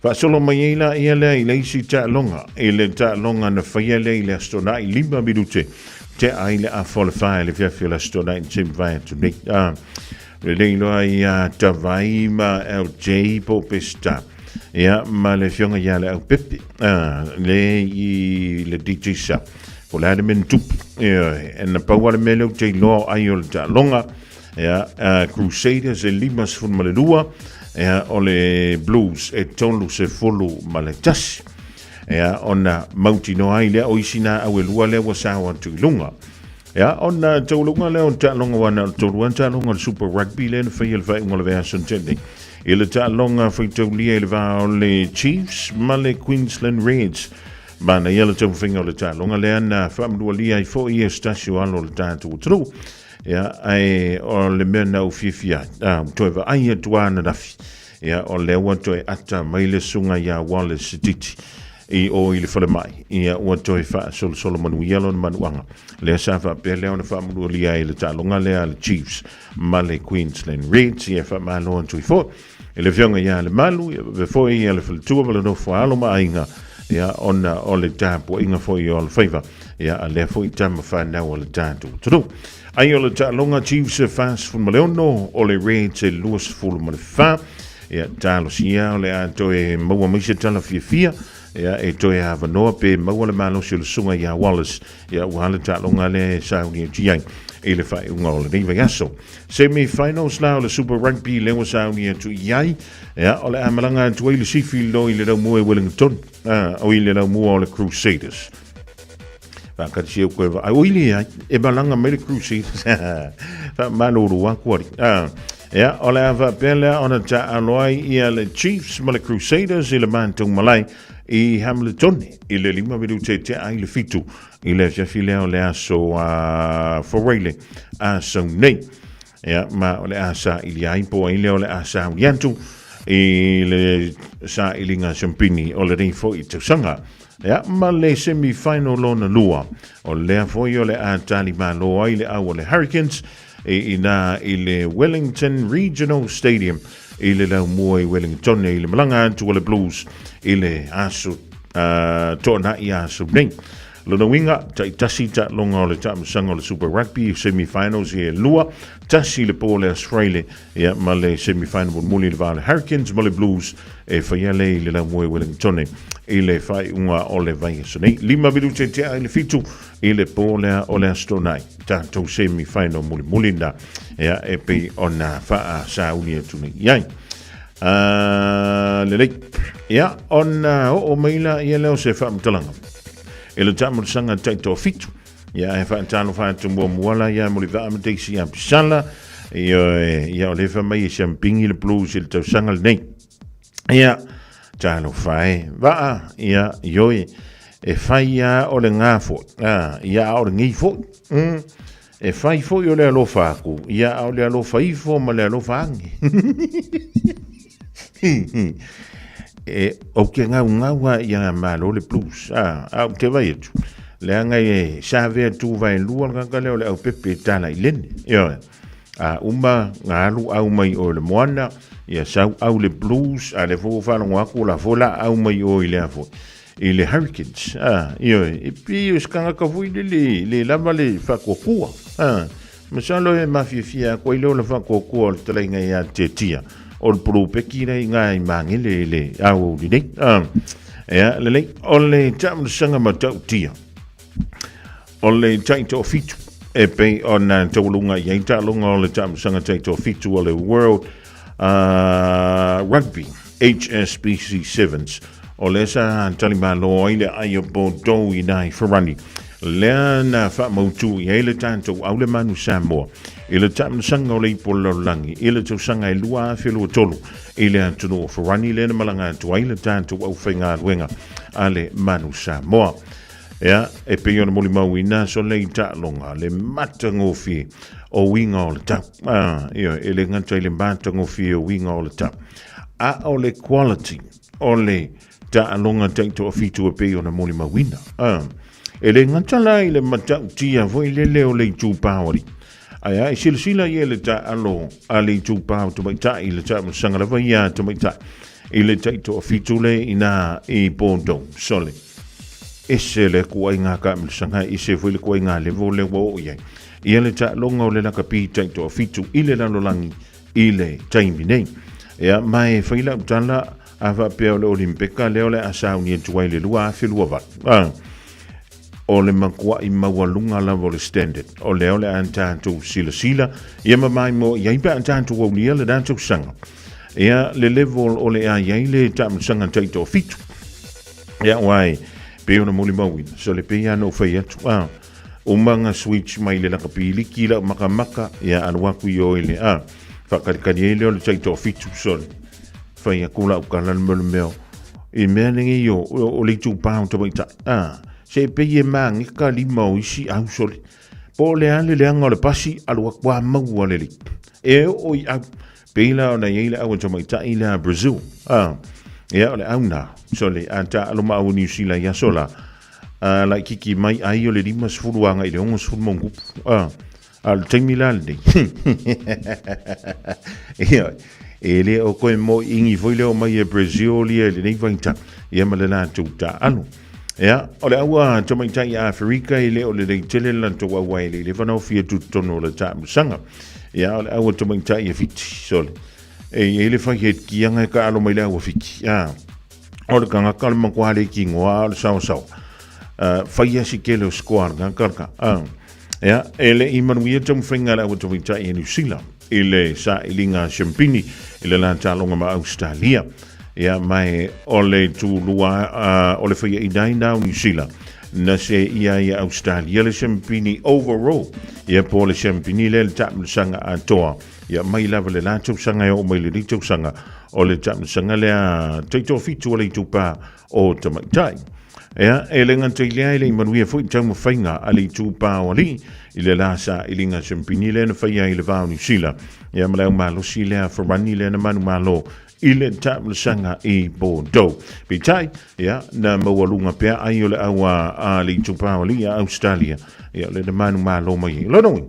faasolo mai ai la ia lea i le isi taaloga, i le taaloga na faia lea i le Aso Toonai, 5 minute tea ai le afa o le fa i le afiafi o le Aso Toonai na se i mavae atu nei. Ah, lelei loa ia Tavai ma LJ po o Peseta. Ia, ma le afioga ia Leaupepe, ah, le i le DJ Sa. Po o le a le mea na tupu. Ia, e na pau lava le mea lea ou te iloa o ai o le taaloga. Ia, Crusaders e 52, ia, o le Blues e 31. Ia, ona mautinoa ai lea o isi nā au e lua lea ua sao atu i luga. Ia, ona tauluga lea o le taaloga ua na o le tolu lava taaloga o le Super Rugby lea na faia i le faaiuga o le vaiaso na tea nei. I le taaloga faitaulia i le va o le Chiefs ma le Queensland Reds. Manaia le taumafaiga o le taaloga lea na faamanualia ai foi e se tasi o alo o le tatou atunuu. Ia, ae o le mea na ou fiafia ai, a, ua toe vaai atu lava ananafi, ia, o lea ua toe ata mai le susuga ia Wallace Titi i o i le falemai, ia, ua toe faasolosolo manuia lona manuaga. Lea sa faapea lea ona faamanualia ai le taaloga lea a le Chiefs ma le Queensland Reds, ia, faamalo atu ai foi i le afioga ia Lemalu, ia faapea foi ia le faletua ma le nofo a alo ma aiga, ia, ona o le tapuaiga foi o alofaiva, ia, a lea foi tama fanau a le tatou atunuu. Ai o le taaloga Chiefs e 46, o le Reds e 24, ia, talosia o le a toe maua mai se tala fiafia, ia, e toe avanoa pe maua le malosi o le susuga ia Wallace, ia, ua le taaloga lea e sauni atu i ai i le faaiuga o lenei vaiaso. Semi-finals la o le Super Rugby lea ua sauni atu i ai, ia, o le a malaga atu ai le sifi lo i le laumua i Wellington, ah, o i le laumua o le Crusaders. Whakatisi au koe wa, oi le ai, e malaga mai le Crusaders. Whamaluru aku ari. Ah, ia, o le a whapea lea ona taalo ai ia le Chiefs ma le Crusaders i le mātou malae i Hamilton i le 5 minute tea ai le 7 i le afiafi lea o le aso a Foreile aso nei. Ia, ma o le a saili ai po ai lea o le a sauli atu i le sailiga siampini o lenei foi tausaga. Ia, ma le semi-final lona lua, o lea foi o le a tali malo ai le au o le Hurricanes i ina i le Wellington Regional Stadium i le laumua i Wellington i le malaga atu a le Blues i le aso toanai aso nei. Lona uiga, taitasi taaloga o le taamilosaga o le Super Rugby semi-finals e lua, tasi le po o le Australia ia, ma le semi-final mulimuli i le va o le Hurricanes ma le Blues e faia lea i le laumua i Wellington i le faaiuga o le vaiaso nei. 5 minute tea i le 7 i le po lea o le Aso Toonai, tatou semi-final mulimuli na ia, e pei ona faasauli atu nei i ai. Lelei. Ia, ona oo mai la ia lea o se faamatalaga. E le taamilosaga taitoafitu. Ia, e faatalofa atu muamua la ia Mulivaa ma Daisy Apisala. Ia, ia o le fa mai e siampingi le blues i le tausaga lenei. Ia, talofa e. Vaa, ia, ioi, e fai ia o le ngā foi. Ah, ia a o le ngei foi. E fai foi o le alofa aku, ia a o le alofa ifo ma le alofa age. E ou te gaugau a ia malo le Blues, a, a ou te vai atu, leaga e sa avea tuvaelua le tagata lea o le aupepe e tala i lene. Ioe. A uma na alu au mai o le moana, ia sau au le Blues, a le foi ua faalogo atu o la foi la au mai o i le a foi i le Hurricanes. A, ioe, e pei o se tagata foi lele le lava le faatuatua. A, masalo e mafiafia atu ai lea o le faatuatua o le talaiga ia Tetia o le polopeki lea i ngā i Magele i le aoauli nei. A, ea, lelei, o le taamilosaga matautia o le taitoafitu e pei ona taualuga i ai taaloga o le taamilosaga taitoafitu o le World Rugby HSBC Sevens o lea sa talimalo ai le ai o Bordeaux i nai Ferrani lea na faamautu i ai le tatou au le manu Samoa i le taamilosaga o le ipu o le lalolagi i le tausaga e 2023 i le atunuu o Ferrani lea na malaga atu ai le tatou aufaigaluega a le manu Samoa. Ea, e pei ona molimauina aso nei i taaloga, le matagofie o uiga o le tau. Ah, ioe, e le gata i le matagofie o uiga o le tau, a o le quality o le taaloga taitoafitu e pei ona molimauina. Ah, e le gata la i le matautia foi lele o le itupa o alii, ae a e silasila ia i le taalo a le itupa o tamaitai i le taamilosaga lava ia a tamaitai i le taitoafitu le ina i Bordeaux. Sole, ese le kuaiga taamilosaga, ese foi le kuaiga level lea ua oo i ai ia le taaloga o le lakapi taitoafitu i le lalolagi i le taimi nei. Ia, ma e fai lau tala a faapea o le Olimpeka lea o le a sauni atu ai le 2028. Ah, o le matua'i maualuga lava o le standard o lea o le a tatou silasila ia ma maimoa i ai pe a tatou aulia le na tausaga. Ia, le level o le a i ai le taamilosaga taitoafitu. Ia, uai, pei ona molimauina, so le pei lava ona ou fai atu, ah, uma na switch mai le lakapi liki lau makamaka, ia alu atu i o i le, ah, faakalikali ai lea o le taitoafitu, sole. Fai atu lau tala le mea o le mea i mea nei o, o, o le itupa o tamaitai. Ah, se pei e mageka lima o isi au sole. Po o le a le leaga o le pasi, alu atu a maua lelei. E oo i au, pei la ona i ai le au a tamaitai lea a Brazil. Ah, ia o le au nā, sole, a taalo ma au o Niu Sila i aso la, a laititi mai ai o le 50 agai i le 60 ma ona tupu. Ah, A o le taimi la lenei. Ia, e le o koe moʻiʻiņi foi lea o mai e Brazil ia i lenei vaitau, ia ma le latou taalo. Ia, o le aua tamaitai a Aferika e le o lelei tele le latou aua e le i leva ona ofia tutotonu o le taamilosaga. Ia, o le aua tamaitai e Fiti, sole. E i ai le fai head kiaga e kaalo mai le aua Fiti. A, o le tagata o le matua le kinoa a o le saosaoa. Fai asi tele o score a le tagata le ka. A, Ia, e le i manuia taumafaiga a le Auatamaitai e Niu Sila i le sailiga siampini i le la taaloga ma Ausetalia. Ia, ma e o le tulua o le faiaina ai na o Niu Sila, na seia ai e Ausetalia le siampini overall, ia po o le siampini lea i le taamilosaga atoa, ia mai lava le la tausaga e oo mai lenei tausaga, o le taamilosaga lea taitoafitu o le itupa o tamaitai. Ea, e le gata i lea, e le i manuia foi taumafaiga a le itupa o alii i le la sailiga siampini lea na faia ai i le va o Niu Sila, ia ma le au malosi lea Ferrani lea na manumalo i le taamilosaga i Bordeaux. Peitai, ia, na maualuga pea ai o le au a le itupa o alii a Australia, ia, lea na manumalo mai ai. Lona uiga,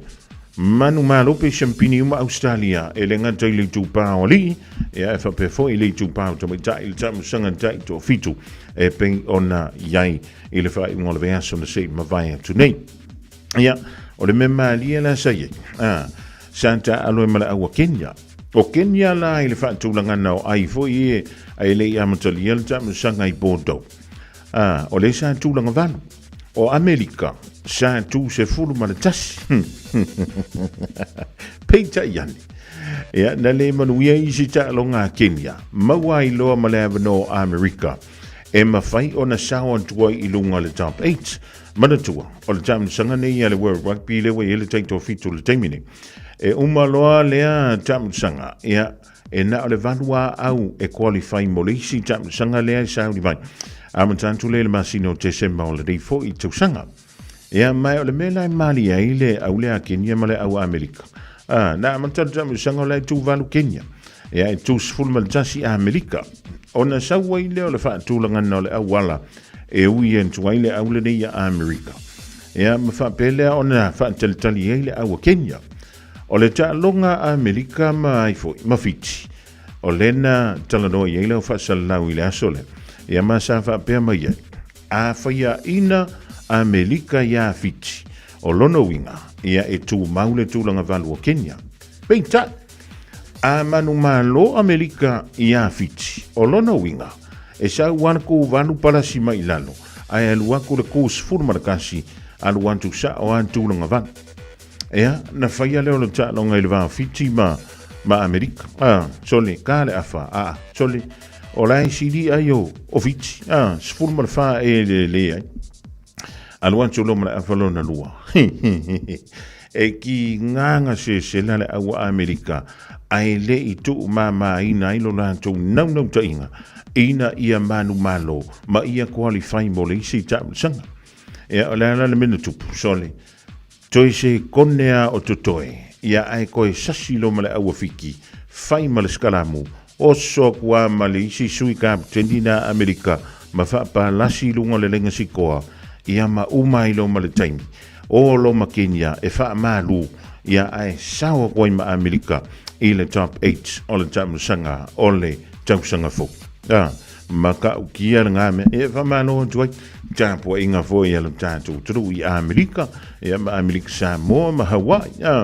Manumalo pe siampini uma Australia e le gata i le itupa o alii, ia e faapea foi i le itupa o tamaitai i le taamilosaga taitoafitu e pei ona i ai i le faaiuga o le vaiaso na se i mavae atu nei. Ia, o le mea malie la sa i ai, a, sa taalo ai ma le au a Kenya. O Kenya la i le faatulagana o ai foi e ai le i amatalia le taamilosaga i Bordeaux. A, o lea sa tulaga valu. O Amerika, sa tu 11. Peitai ane. Ia, na le manuia isi taaloga a Kenya, maua ai loa ma le avanoa o Amerika e mafai ona sao atu ai i luga o le top 8. Manatua, o le taamilosaga nei a le World Rugby lea ua i ai le taitoafitu i le taimi nei. E uma loa lea taamilosaga, ia, E na o le valu a au e qualify mo le isi taamilosaga lea e sauni mai. Amata atu lea i le masina o Tesema o lenei foi tausaga. Ia, ma o le mea la e malie ai le au lea a Kenya ma le au a Amerika. A, na amata le taamilosaga o la e tuvalu Kenya. Ia, e 31 Amerika. Ona sau ai lea o le faatulagaga o le auala e ui atu ai le au lenei ia Amerika. Ia ma faapea lea ona faatalitali ai le au a Kenya. O le taaloga a Amerika ma ai foi, ma Fiti, o lea na talanoa i ai lau faasalalau i le aso lea. Ia ma sa faapea mai ai, a faiaina Amerika iā Fiti, o lona uiga, ia e tumau le tulaga valu o Kenya. Peitai, a manumalo Amerika iā Fiti, o lona uiga, e sau lava le ku valu palasi mai i lalo, ae alu atu le ku 11, alu atu sao lava le tulaga valu. Ea, na faia lea o le taaloga i le va o Fiti ma, ma Amerika. A, sole, ka le afa, a, sole, o la e sili ai o, o Fiti. A, 14 e le le ai. Alu atu lo ma le afa lona lua. E ki nganga se se la le aua Amerika, ae le i tuu māmāina ai lo latou naunautaiga ina ia manumalo ma ia qualify mo le isi taamilosaga. Ea, o le a la le mea na tupu, sole, Toe se kone a o totoe, ia ae koe sasi lo ma le aua fiki, fai ma le skalamu, oso aku a ma le isi sui kapteni na Amerika ma faapalasi i luga o le lenga sikoa, ia ma uma ai lo ma le taimi. O lo ma Kenya e faamalu, ia ae sao aku ai ma Amerika i le top 8 o le taamilosaga o le tausaga fou. A. Ma ka'ukia le ngā mea e whamalo atu ai tapuaiga foi a lo tātou atunuu i Amerika, ia ma Amerika Samoa ma Hawaii, a,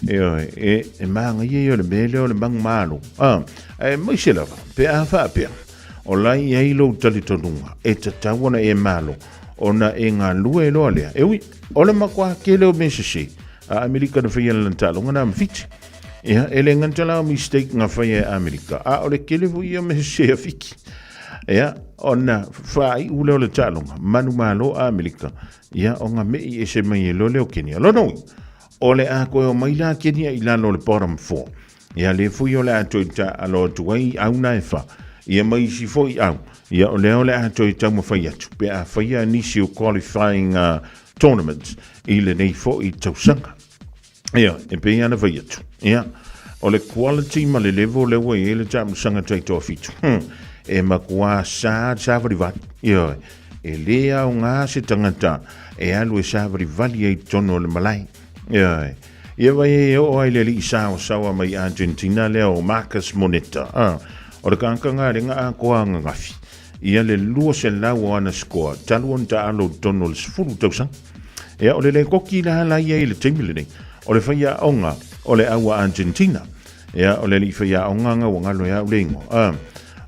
e, e, e māngaia ia o le mea lea o le mangumalo, a, aemaise lava pe a faapea, o la i ai lou talitonuga e tatau ona e malo ona e galue loa lea. E ui, o le makuā tele o mea sese a Amerika na faia lana taaloga na ma Fiti. Ia, e le gata la o mistake nga faia e Amerika, a o le tele foi ia mea sese a Fiti. Ia, ona faaiu lea o le taaloga, manumalo a Amerika, ia, o nga me'i ese mai e loa lea o Kenya. Lona uiga, o le a toe omai la Kenya i lalo o le bottom four. Ia, lea foi o le a toe taalo atu ai au na e fa. Ia ma isi foi au. Ia, o lea o le a toe taumafai atu pe a faia nisi o qualifying tournaments i lenei foi tausaga. Ia, e pei ana fai atu. Ia, o le quality ma le level lea ua i ai le taamilosaga taitoafitu. E matua sa savalivali. Ia, e lē aoga se tagata e alu e savalivali ai i totonu o le malae. Ia, ia vai e oo ai le alii saosaoa mai Argentina lea o Marcus Moneta. Ah, o le kakagalega atoa ananafi. Ia le 200 o ana score talu ona taalo i totonu o le 10 tausaga. Ia, o le lēkoki la la ia i le taimi lenei, o le faiaoga o le au a Argentina. Ia, o le alii faiaoga nga ua galo e au le ingoa. Ah,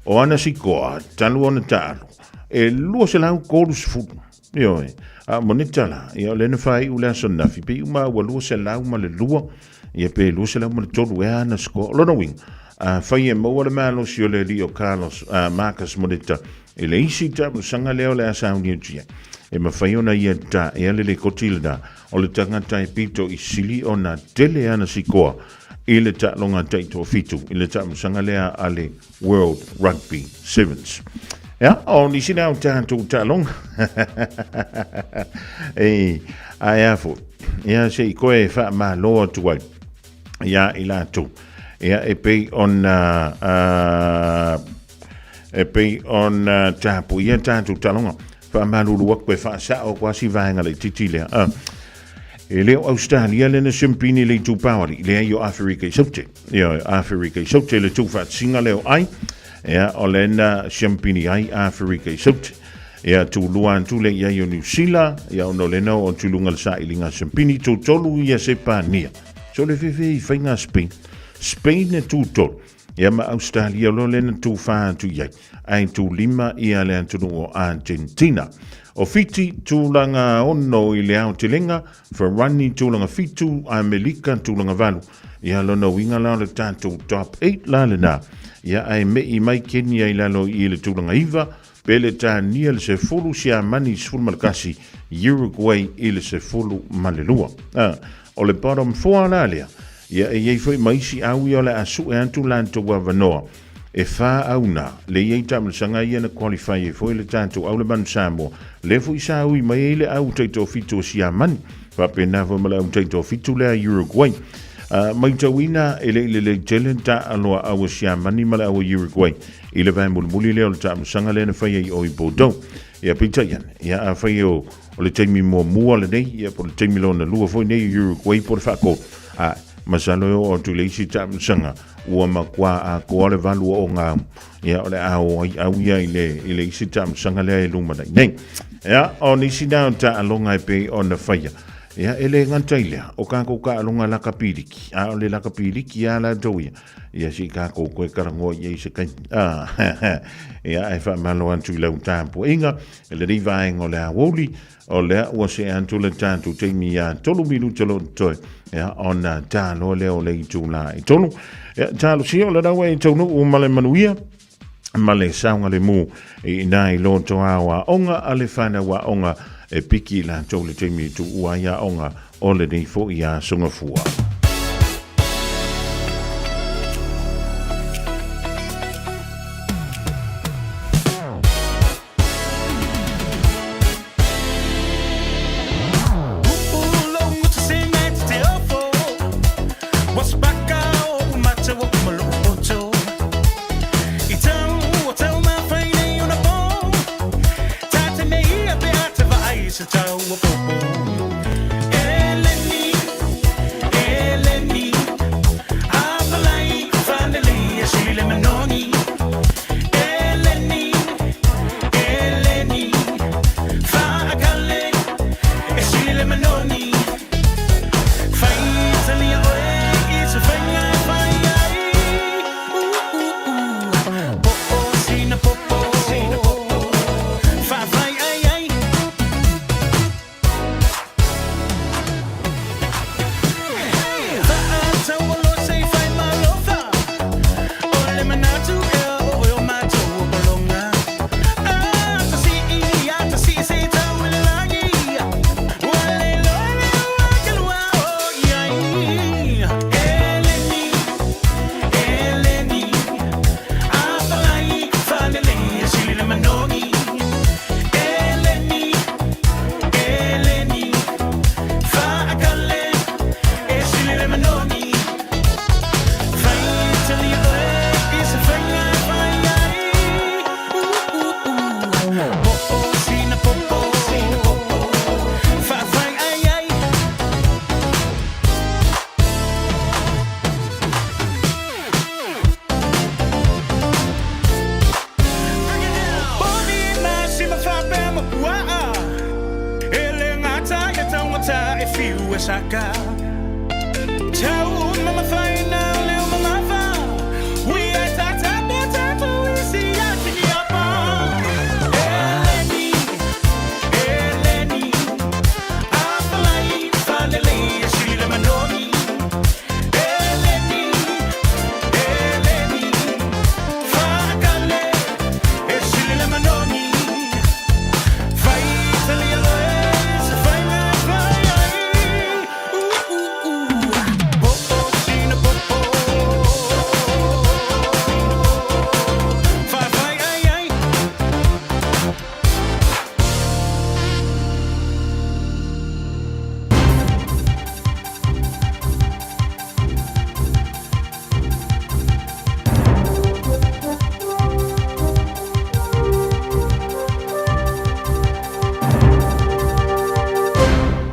o ana sikoa talu ona taalo, e 230. Ioe, a monita la, ia o lea na faaiu le aso ananafi, pei uma ua 202, ia pe 203 ea ana score. O lona uiga, afai e maua le malosi o le alii o Carlos, Marcus Moneta, i le isi taamilosaga lea o le a sauni atu i ai, e mafai ona ia taea le lekoti lena o le tagata e pito i sili ona tele ana sikoa i le taaloga taitoafitu i le taamilosaga lea a le World Rugby Sevens. Ia, o nisi lea o tatou taaloga. E, ae a foi. Ia, se i koe faamalo atu ai ia i latou. Ia, e pei ona e pei ona tapuia tatou taaloga. Faamalulu atu e faasao atu lava si vaega laitiiti lea. E le o Australia lea na siampini i le itupa o alii, leai o Aferika i Saute. Ioe, Aferika i Saute le tuufaatasiga lea o ai, ia, o lea na siampini ai Aferika i Saute. Ia, tulua atu lea i ai o Niu Sila, ia, ona o lea na oo atu i luga le sailiga siampini, tutolu ia Sepania. So le fefe i faiga Spain. Spain e tutolu. Ia ma Australia loa lea na tufa atu i ai, ae tulima ia le atunuu o Argentina. O Fiti, tulaga ono i le aotelega, Ferrani tulaga fitu, Amelika tulaga valu. Ia lona uiga la o le tatou top 8 la lena. Ia ae me'i mai Kenya i lalo i le tulaga iva, Peletania i le sefulu, Siamani i le 11, Uruguay i le 12. O le bottom four la lea, ia e i ai foi ma isi au ia o le a sue atu latou avanoa e fa au na, le i ai taamilosaga ia na qualify ai foi le tatou au le Manu Samoa, lea foi sa ui mai ai le au taitoafitu o Siamani, faapena foi ma le au taitoafitu lea a Uruguay. Matauina e le i lelei tele le taaalo a au a Siamani ma le au a Uruguay i le vae mulimuli lea o le taamilosaga lea na faia i o i Bordeaux. Ia peitai ane, ia afai o o le taimi muamua lenei, ia po o le taimi lona lua foi nei o Uruguay po o le faatolu, a masalo e oo atu i le isi taamilosaga ua matua atoa le valu o ogaau, ia o le a o ai au ia i le, i le isi taamilosaga lea e lumanai nei. Ia, o nisi na o taaloga e pei ona faia. Ia, e le gata i lea, o kākou taaloga lakapiliki, a o le lakapiliki lava latou ia, ia se i kākou toe talanoa i ai se taimi. Ah, ia, ae faamalo atu i lau tapuaiga, i lenei vaega o le aoauli, o lea ua see atu le tatou taimi iā 3 minuta o lo o totoe, ia, ona taloa lea o le itula e 3. Ia, talosia o le raua e taunuu ma le manuia, ma le saogalemu i nā i loto ao aoga a le whanau aoga e piki i latou le taimi e tuua ai aoga o lenei foi aso Gafua.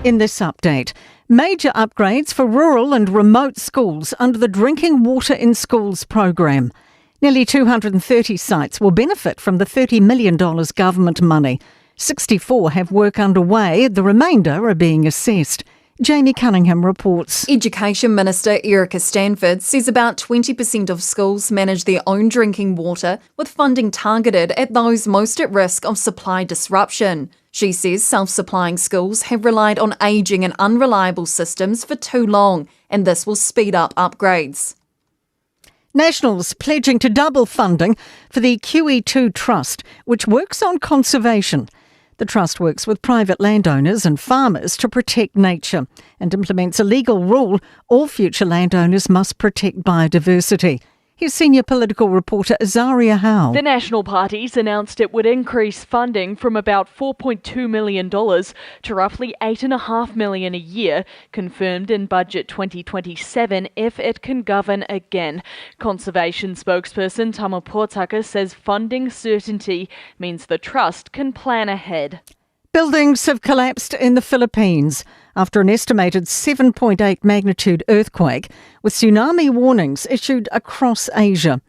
In this update, major upgrades for rural and remote schools under the Drinking Water in Schools program. Nearly 230 sites will benefit from the $30 million government money. 64 have work underway, the remainder are being assessed. Jamie Cunningham reports. Education Minister Erica Stanford says about 20% of schools manage their own drinking water, with funding targeted at those most at risk of supply disruption. She says self supplying schools have relied on ageing and unreliable systems for too long, and this will speed up upgrades. Nationals pledging to double funding for the QE2 Trust, which works on conservation. The trust works with private landowners and farmers to protect nature and implements a legal rule all future landowners must protect biodiversity. Here's senior political reporter Azaria Howe. The National Party's announced it would increase funding from about $4.2 million to roughly $8.5 million a year, confirmed in Budget 2027 if it can govern again. Conservation spokesperson Tama Potaka says funding certainty means the trust can plan ahead. Buildings have collapsed in the Philippines after an estimated 7.8 magnitude earthquake, with tsunami warnings issued across Asia.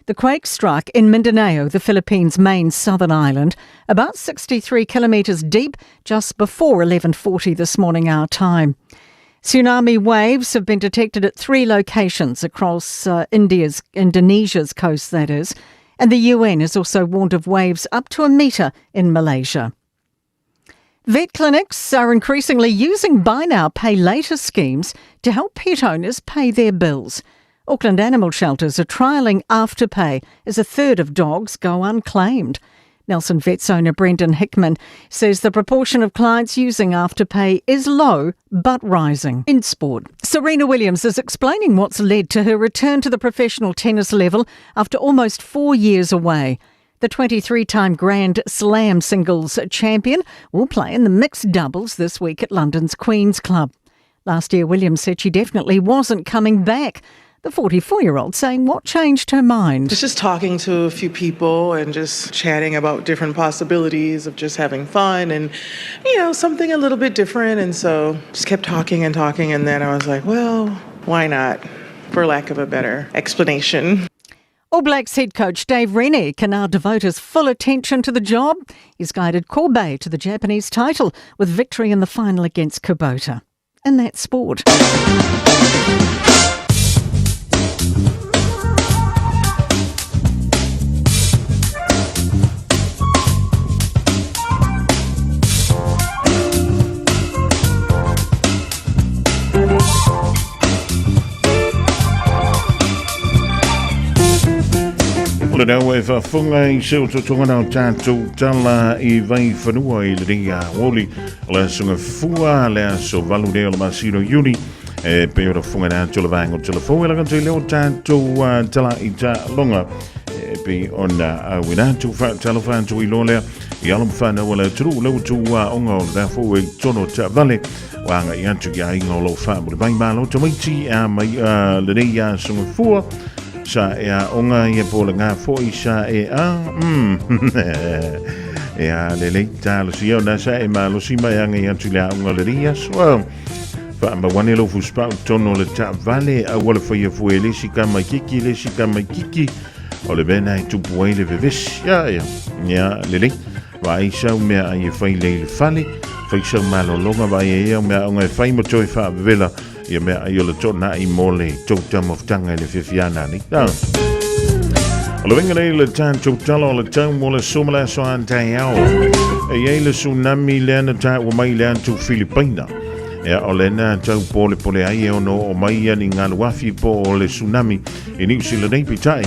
The quake struck in Mindanao, the Philippines' main southern island, about 63 kilometres deep, just before 11:40 this morning our time. Tsunami waves have been detected at 3 locations across Indonesia's coast, that is, and the UN has also warned of waves up to a metre in Malaysia. Vet clinics are increasingly using buy now, pay later schemes to help pet owners pay their bills. Auckland animal shelters are trialling Afterpay as a third of dogs go unclaimed. Nelson Vets owner Brendan Hickman says the proportion of clients using Afterpay is low but rising. In sport, Serena Williams is explaining what's led to her return to the professional tennis level after almost 4 years away. The 23-time Grand Slam singles champion will play in the mixed doubles this week at London's Queen's Club. Last year, Williams said she definitely wasn't coming back. The 44-year-old saying what changed her mind. It's just talking to a few people and just chatting about different possibilities of just having fun and, you know, something a little bit different. And so just kept talking and talking. And then I was like, well, why not? For lack of a better explanation. All Blacks head coach Dave Rennie can now devote his full attention to the job. He's guided Kobe to the Japanese title with victory in the final against Kubota. And that's sport. O le nau e whafunga i se o totonga nau tātou tala i vai whanua i le ringa woli. O le asunga fua le aso valu leo le masino iuni. E pe ora funga nā tula vaengo tula fau e langa te leo tātou tala i tā longa. E pe ona au i nā tū wha tala whantu i lolea. I alam whanau o le turu leo tū wā onga o le rāfo e tono tā vale. Wanga i atu ki a inga o lau wha mo le mai malo tamaiti a mai le nei a sunga fua. Sa e a onga ia po le ngā fo i sa e a e a le lei tā lo si au nā sa e malo si mai anga i atu le a onga le ria soa. Wha ma wane lo fuspau tono le tā vale a wala whaia fue le si ka mai kiki le si ka mai kiki o le mena e tupu ai le vevesi. Ia ia ia le lei wa ai sau mea ai e whai lei le fale whai sau malolonga wa ai e au mea onga e whai mo toi wha vela ia mea ai o le tōna i mō le tau tama futanga i le fiafiana ni. O le venga nei le tātou tala o le tau mō le sumala so an tai ao. E iei le tsunami le ana tā ua mai le atu Filipaina. Ea o le nā tau pole pole ai e ono o mai ia ni ngā luafi po o le tsunami i New Zealand nei pitai.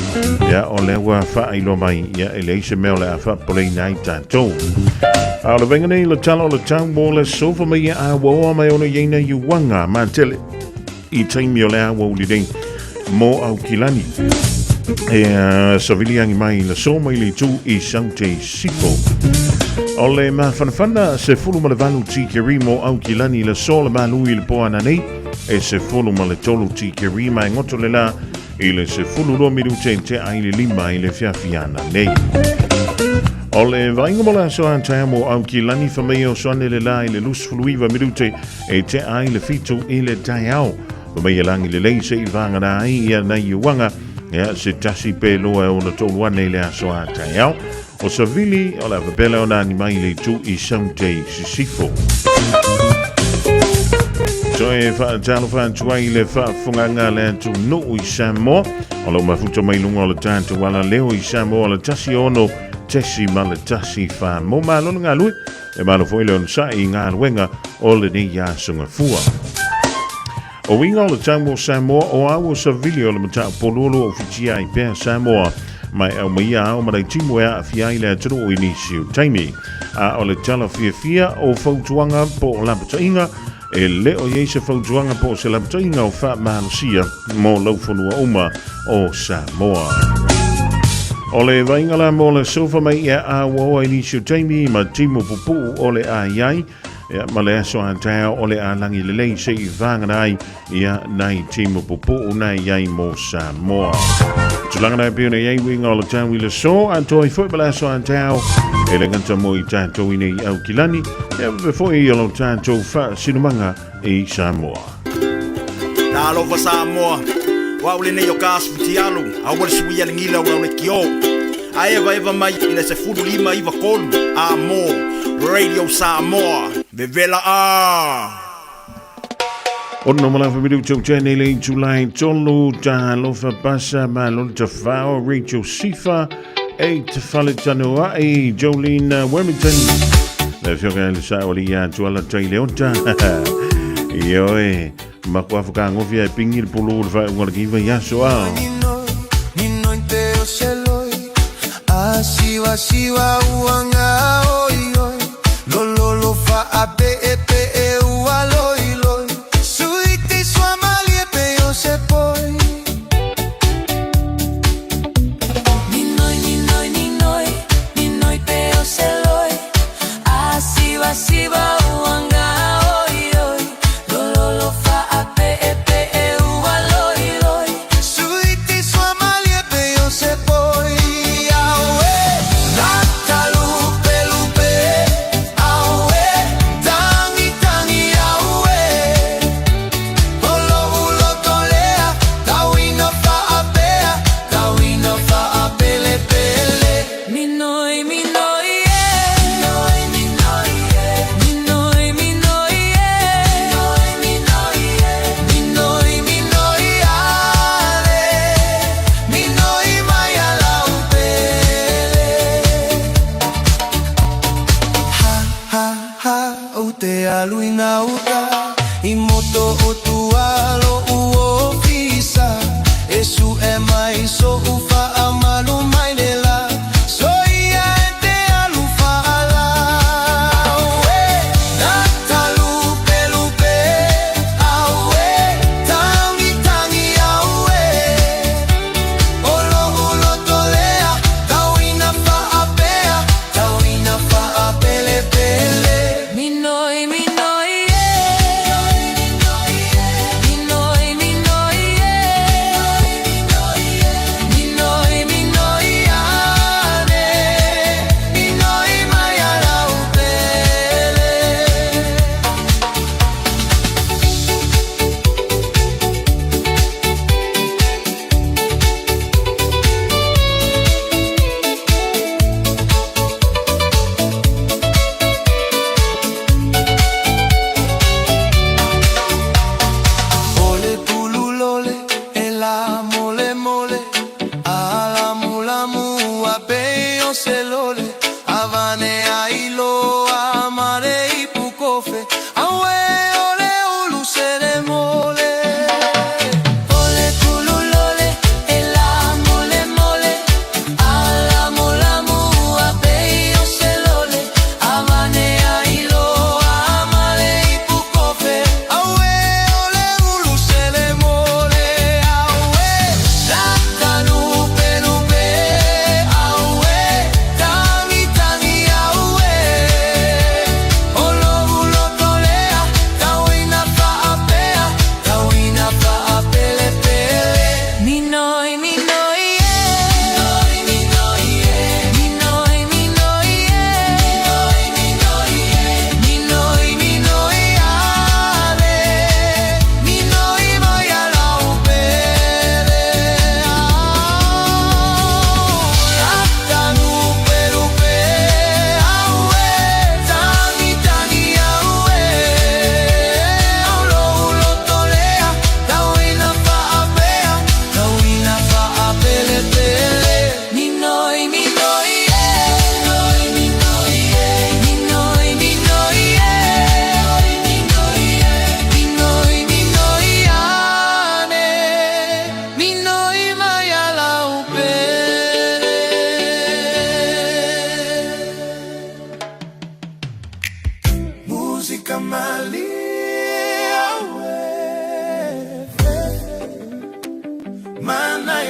Ea o le ua whaailoa mai ia e le ise mea o le a whaapole i nai tātou. A o le venga nei le tala o le tau mō le sofa mai ia a waoa mai ono ieina iuanga mā tele i taimi o le a wauli nei mō au kilani. E savili angi mai le so mai le tū i saute sifo. O le mawhanawhana se fulu ma le valu tikeri mō au kilani le so le malu i le poana nei e se fulu ma le tolu tikeri mai ngoto le la i le se fulu roa miru te te ai le lima i le fiafiana nei. O le vainga mo la so an tai mo au ki lani whamei o soane le la i le lus fuluiva mirute e te ai le fitu i le tai ao. Whamei e langi le lei se i vanga nā ai ia nei uanga ia se tasi pe loa e ona tolu ane i le aso a tai ao. O sa vili o le avapele o nani mai le tu i saute sisifo. Toe whaatalo whaatuai le whaafunganga le atu nuu i Samoa. O lau mafuta mai lunga o le tātou ala leo i Samoa o le tasi ono tesi ma le tasi wha mō mālona ngā lui. E malo foi le ona sa i ngā luenga o le nei ia sunga fua. O winga o le tau mo Samoa o au o sa vili o le mataa pololo o whitia i pēa Samoa. Mai au mai ia au marai timu e a whia i le aturu o inisi o taimi. A o le tala fia fia o fautuanga po o lapatainga E le o i ai se fautuaga po o se lapataiga o faamalosia mo laufanua uma o Samoa. O le vaaiga la mo le sofa mai ia auaoa i nisi o taimi ma timu pupuu o le a i ai, ia, ma le aso a taeao o le a lagi lelei se i vāgana ai ia nai timu pupuu na i ai mo Samoa. Tulaga na e pei ona i ai uiga o le tau i le so, a toi foi ma le aso a taeao, e le gata mo i tātou i nei Aukilani, ia faapea foi i lo tātou faasinomaga i Samoa. Talofa Samoa, o au lenei o ka asu fitialu, aua le suia le gila o lau le kio. A eva eva mai i le 15 93 a mo Radio Samoa, vevela a! Ono ma lafa milu tau tene le July tolu talofa pasa ma lolo tafao Rachel Sifa 8 fale tanoai Jolene Wormington le fioga le sa oli ia tuala tai le ota Ioe makua whakangofia e pingi le pulu le whae unga le kiwa i aso ao. Asiwa siwa uanga oi oi Lolo lo fa a pe e pe e ua loi loi Suiti sua malie pe o se poi Ninoi, ninoi, ninoi, ninoi pe o se loi Asiwa siwa uanga oi oi Lolo lo fa a pe e pe e ua loi loi Suiti sua malie pe o se poi Aue Lata lu pelu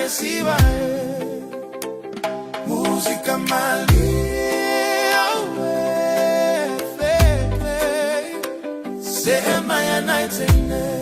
siva e Musika malie awe fe Se maya naitene.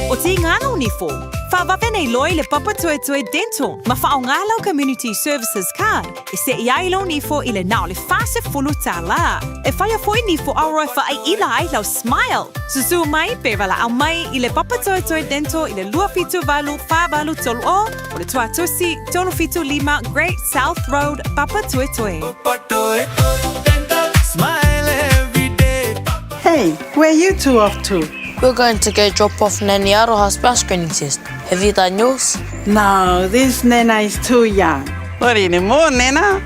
O tīngā lau nifo, whawawe nei loi le Papatoetoe Dental, ma whaonga lau Community Services Card, e se i ai lau nifo i le nao le fase fulu tālā. E whaia foi nifo auroi wha ai ila ai lau smile. Susu mai pe wala au mai i le Papatoetoe Dental i le 278 483 o, o le tuatusi 375 Great South Road, Papatoetoe. Smile every day. Hey, where you two off to? We're going to go drop off Nanny Aroha's bowel screening test. Have you done yours? No, this Nana is too young. Not anymore, Nana.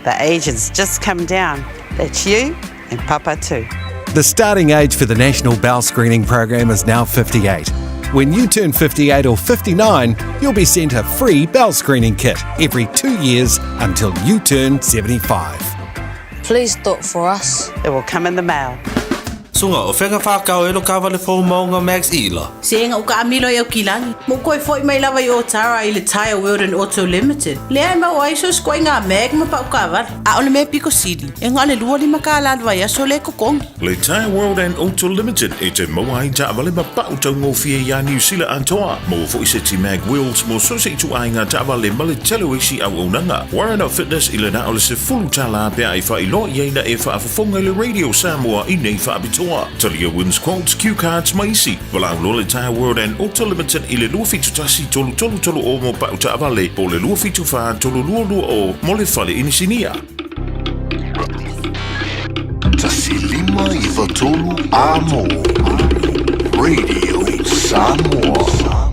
The age has just come down. That's you and Papa too. The starting age for the National Bowel Screening Program is now 58. When you turn 58 or 59, you'll be sent a free bowel screening kit every 2 years until you turn 75. Please do it for us. It will come in the mail. Sunga o whenga whakau e lo kawale fō maunga Max Ila. Se enga uka amilo i au kilangi. Mo koe foi mai lava i o tara i le Tire World and Auto Limited. Lea e mau ai so skoe ngā mag ma pau kawara. A ole me piko sili. E ngā le lua lima ka lan vai aso le kokongi. Le Tire World and Auto Limited e te maua ai taavale ma pau taugofie iā Niu Sila atoa. Maua fo'i se ti Mag Wheels mo so se ituaiga taavale ma le tele o isi auaunaga. Warren Fitness i le na o le $10 pe a e faailoa i ai na e faafofoga i le Radio Samoa i nei faapitoa. Talia wins quotes, cue cards ma isi. Valaau loa le Tire World and Auto Limited i le 271 333 o mo pau taavale po o le 274 322 o mo le fale inisinia. 1.593 Amo. Radio Samoa.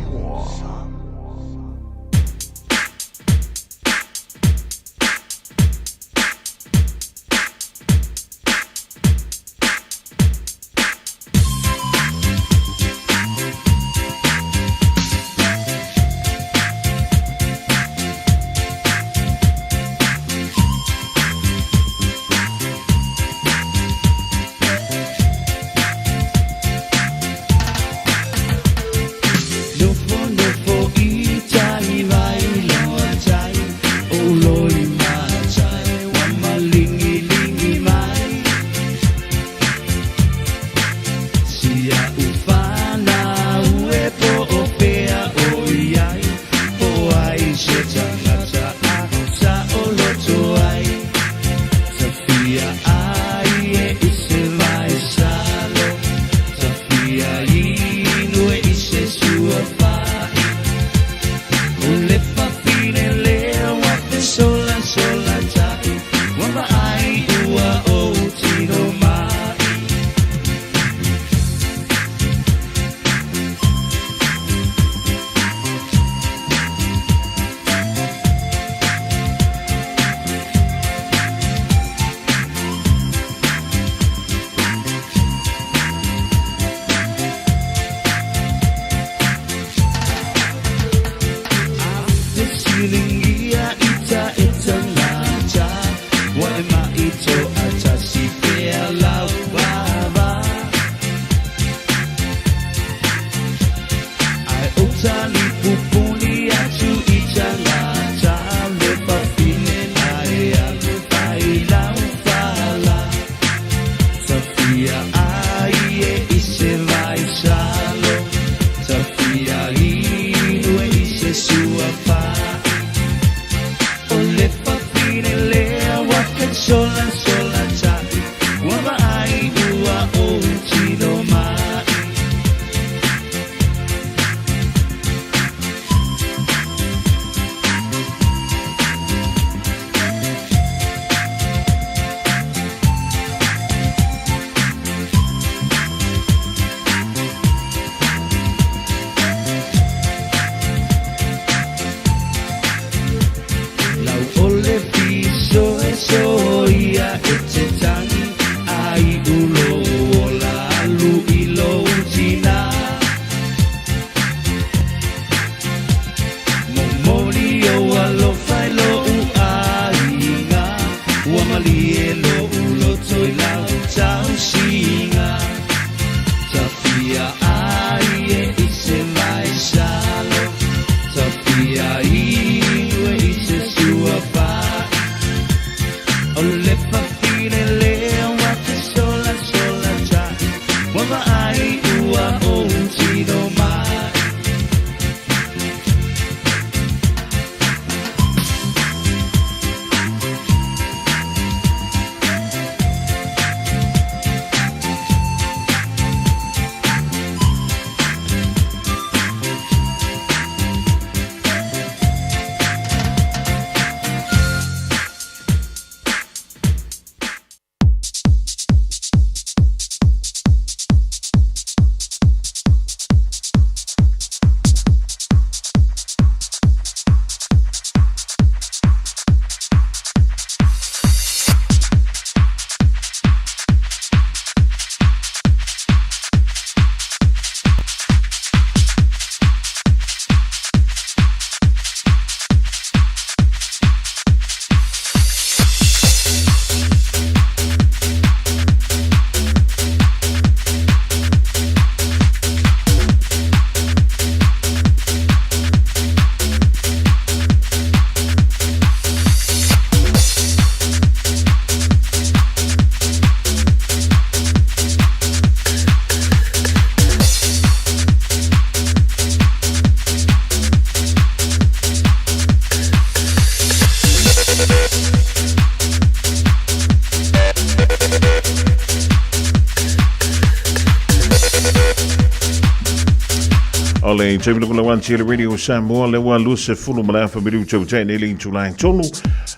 O le taimi loko lau anti le Radio Samoa le ua luse fulu ma le afa miru tau tē nei le itu lai tolu.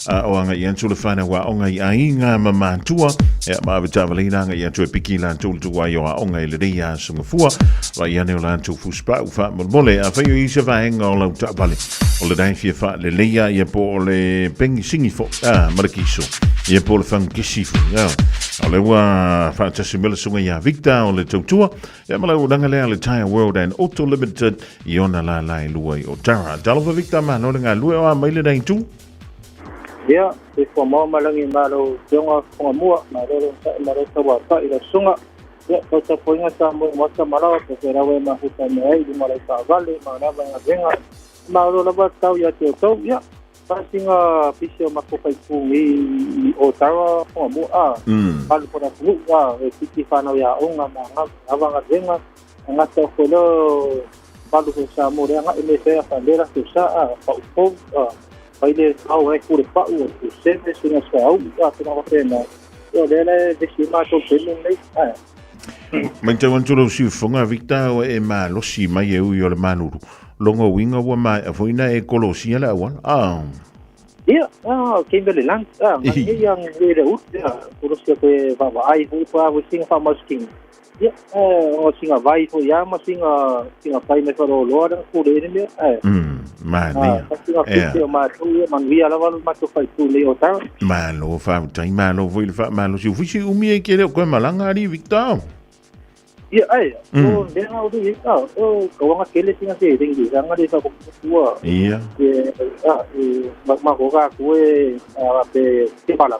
O anga i atu le whanau a onga i aiga ma mātua. Ia ma ave tāwale ina anga i atu e piki la tolu tu ai o a onga i le rei a sungafua. Va i ane o la atu fuspau wha molmole. A whai o isa vaenga o lau tāwale. O le dai fia wha le leia ia po o le pengi singi fo. Ah, marakiso. Ia po le whangkisi fo. Ia. O le ua whaatasi mele sunga ia Victor o le tautua. Ia ma lau langa lea le Tire World and Auto Limited i ona la la e lua i Otara. Talofa Victor malo le galue o a mai le nei tu. Ia, e fua maua malangi malo fionga fonga mua, malo le sa malo sa wa pa i la sunga. Ia, tau tapuinga sa mo mota malawa pe te rawe mahuta me ai lunga lai ka vale, ma lava nga venga. Malo lava tau ia te o tau, ia, Pasinga pisi o matou faipū nei i Otawa, Whangamua, ā, alu kona atunuu, ā, e whiti whānau i a Onga ma ngā galuega, e gata o koe lea malu koe Samoa le agai me whea wha lera te sa, ā, pa'u pou, ā, whai le au ai kure pa'u o te seme singa sa au, ā, tēnā wā whena, o lea la e vesi mātou tēnei nei, ā. Mai tau atu lau siufoga Victor e malosi mai e ui o le malulu. Longa uiga ua maea foi na e kolosia le auala. Ah. Ia, ah, kei mele lan. Ah, ngai nei ang e le ut, ia, kolosia koe vaavaai foi pa voi singa faamausikiga. Ia, eh, o singa vai foi ia ma singa singa pai mai faleoloa le kule ni mea. Eh. Manaia. Ah, singa pite o matou ia manuia lava lo matou faipū nei o tau. Malo faafetai, malo foi le faamalosi. Ua fisi umi ai ke le o koe malaga alii Victor. Ia, ai, o mea o le a, o kawanga kele singa se ringi, sanga le sa tua. Ia. E, a, e, ma ma ko ka ku e a pe te pala.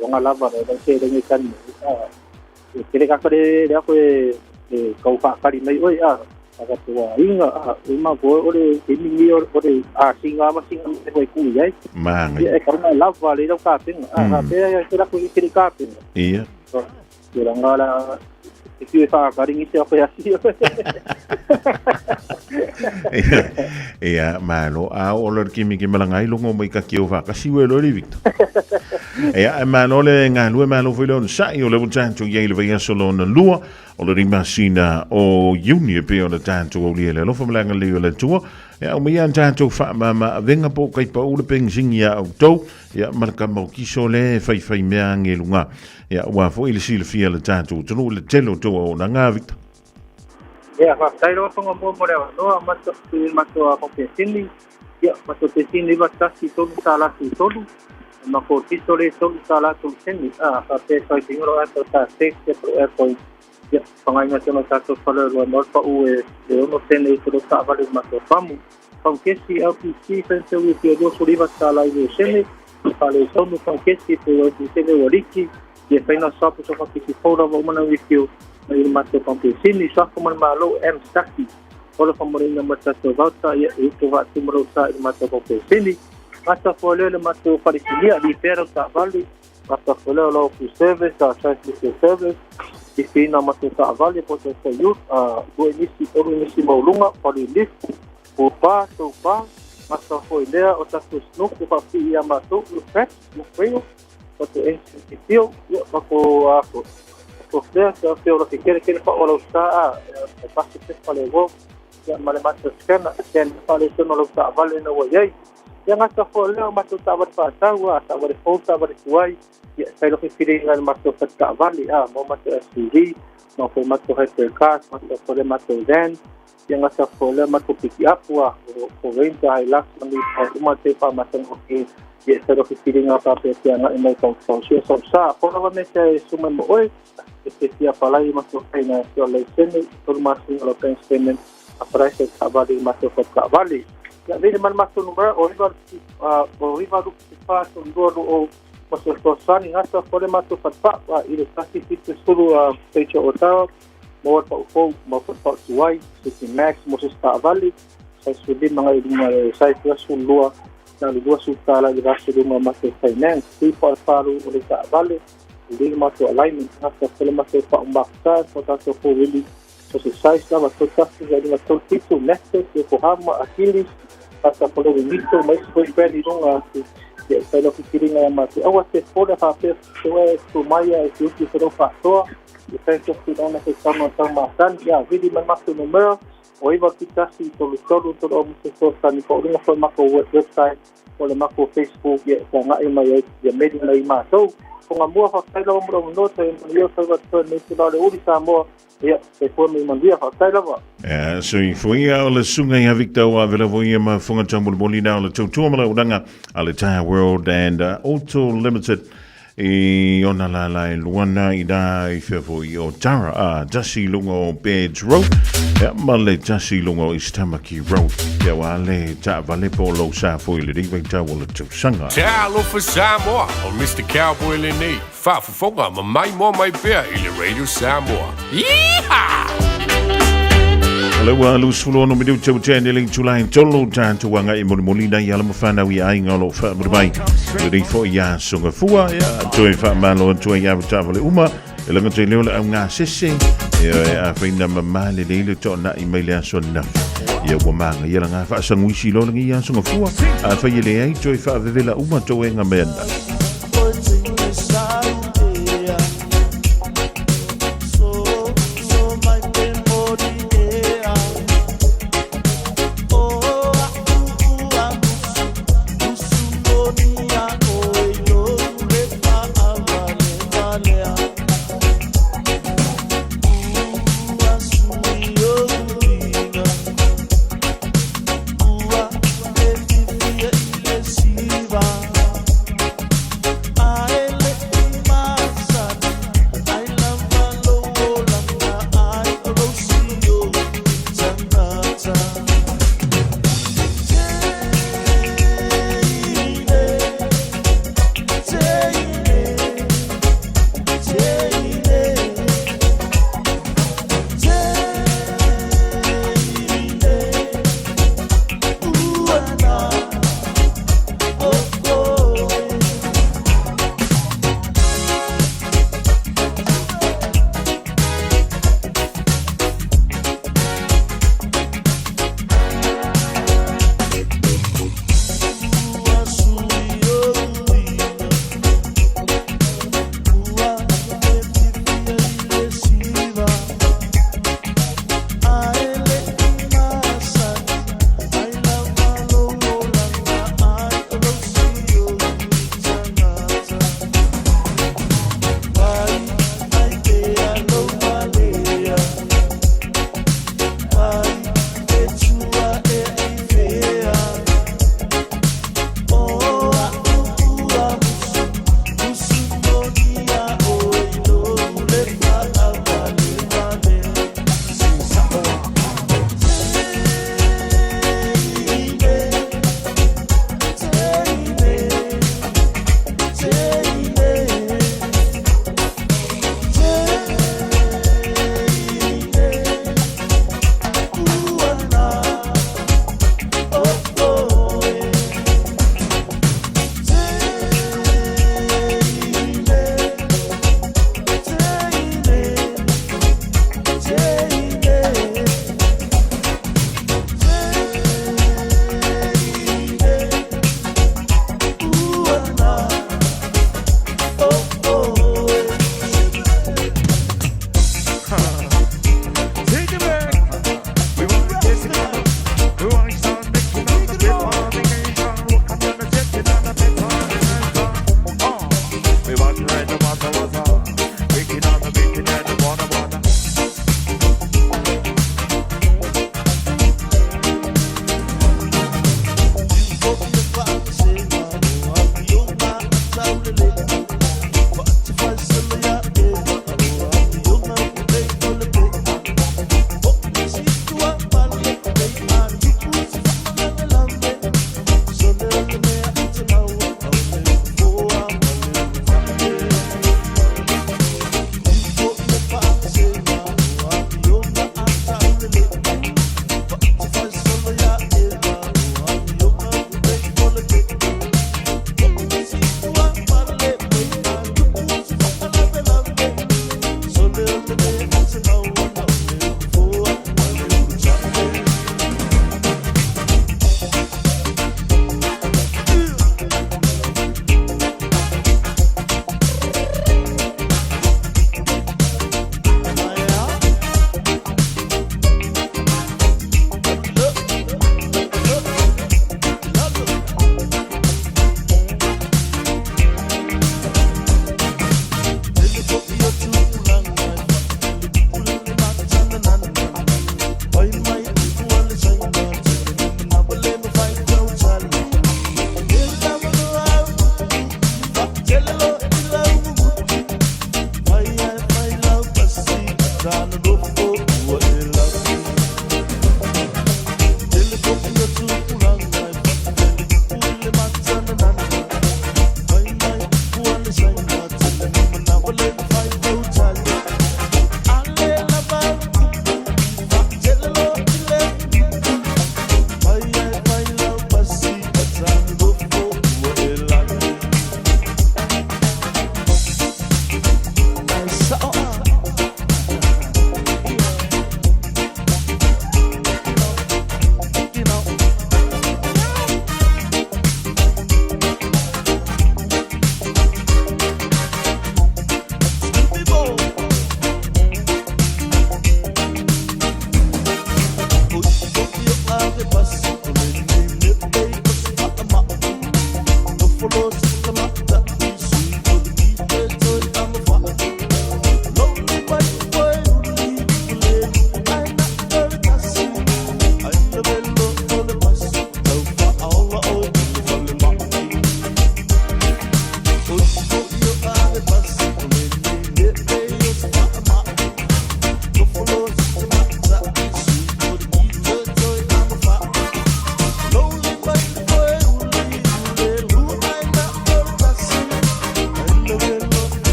Wanga lava le se ringi kan. A, e kele ka kare le ko e e kau fa kari mai oi a a ka tua inga a e ma ko o le te mingi o le a singa ma singa me ko ku ia. Manga. Ia e ka lava le lau ka pinga. A ka pe ia ke la ku i kele ka pinga. Ia. Tūranga la, te whiu e whakakaringi te ako asi. Ia, malo. A o lor kimi ki malanga i longo mai ka kio whakasi ue lori, Victor. Ia, e malo le ngā lue malo foi le ona sa'i o le watantu i le vai aso lona lua o le rimasina o Iuni e pe o le tātou au lia le alofa malanga le o le tua. Ia, o mai an tātou whaamama avenga po kai pa ule pengsingi a au tau. Ia, malaka mau kiso le whai whai mea ange lunga. Ia, ua foi le silafia le tātou atunuu le tele o tou auaunaga, Victor. Ia, faafetai lau Afioga mo mo le avanoa, matou i matou papeatini, ia, matou pesini 91 $3 3, ma ko pito le $3 3 sene, a, faapea e fai lo ato ta text ia pro airpoint. Ia, whangainga tona tātou whale roa no pa u e le ono sene i te ro taavale matou pamu. Paukesi LPC whensewi te $29 i le sene, whale tonu paukesi te o sene ua riki, ia whaina sapo sa whakisi paura wa umana wikio, mai i matou pampesini, sako man malo M Saki, ora whamorina ma tātou vauta, ia e uto wa tumaro sa i matou pampesini. Ngata whale le matou wharisinia, li pera taavale, ngata whale o lau service, a transmission service, i whina matou taavale po te sa youth, a ua nisi, olu nisi maulunga, whale lift, o pā, tau pā, ngata foi lea o tātou snook, o whawhi i a mātou, o facts, o wheo, o te ancient te pio, ia, ma ko a ko, ko flea, te awheo la te kere kere wha o lau sa a, e pasi te whale wau, ia, ma le mātou scanner, scan whale tono lau taavale na ua iai. Ia ngata foi lea o mātou taavale whaatau, a, taavale fou, taavale tuai, ia, whai lohi whiringa le mātou whati taavale, a, mo mātou SUV, mo koe mātou hypercars, mātou whale mātou van, Ia ngata ko le matou piki apu a ko Ranger hai last mani hai uma te pa matanga o ke ia e whero whiringa pa pe te anga e mai tau tau sia sau sa ko rawa me te suma mo oe e te tia palai matou kai na sia le sene tolu masinga lo bank statement a parai se kavali matou fa kavali ia vele man matou numera o iwa o iwa rupi te wha tolu lua lu o matou fesoasoani ngata ko le matou fatpa i le 170 a page o Otawa Mo pa'u fou, mo foi pa'u tuai, City Max, mo se taavale, sai 15 i luga le sai 22 na le $20 i le vase luga matou finance, tui pa'u falu o le taavale, lelei matou alignment, gata fele matou pa'u mafuta, mo tatou four wheelie, so se size lava tou tasi i luga tou fitu, Method, Yokohama, Achilles, gata fole Winito, ma isi foi brand i luga atu, ia e fai lau filifiliga ia matou. Aua te popole faapea toe tu mai ia e te uti i te rau faatoa, E whai te whina ana te tama tau mātani, ia vili mai matou numera, O 971 33 tolu o se fesoasoani po o luga foi matou website po o le matou Facebook ia e feagai mai ai ia meli mai i matou. Fogamua faafetai lava mo le avanoa toe manuia faiva totoe lenei itula o le uli Samoa ia soifua ma ia manuia faafetai lava. Ia, soifua ia o le susuga ia Victor ua ave lava ia ma fofoga taumolimoli na o le tautua ma le auaunaga a le Tire World and Auto Limited i ona lala e luana i nā i whea foi o Tara, a tasi i lunga o Bairds Road, ia ma le tasi i lunga o East Tamaki Road. Ia wa le taavale po o lou sa foi i lenei vaitau o le tausaga. Talofa Samoa, o Mister Cowboy lenei, faafofoga ma maimoa mai pea i le Radio Samoa. Yeehaw! O le ua 26 minute ua tea nei le itula e tolu tatou agai molimoli nai ala ma whanau i aiga o lo o whaamuri mai. Lenei foi ia aso gafua, ia, toe whaamalo atu ai a taavale uma, e langa te leo le au ngā sese, ia, e a whaina mamā le leile to na'i mai le aso nafi. Ia ua maanga ia la ngā whaasanguisi lo lengi ia aso gafua, a whai e le ai toe whaavevela uma tō e ngā mea nafi.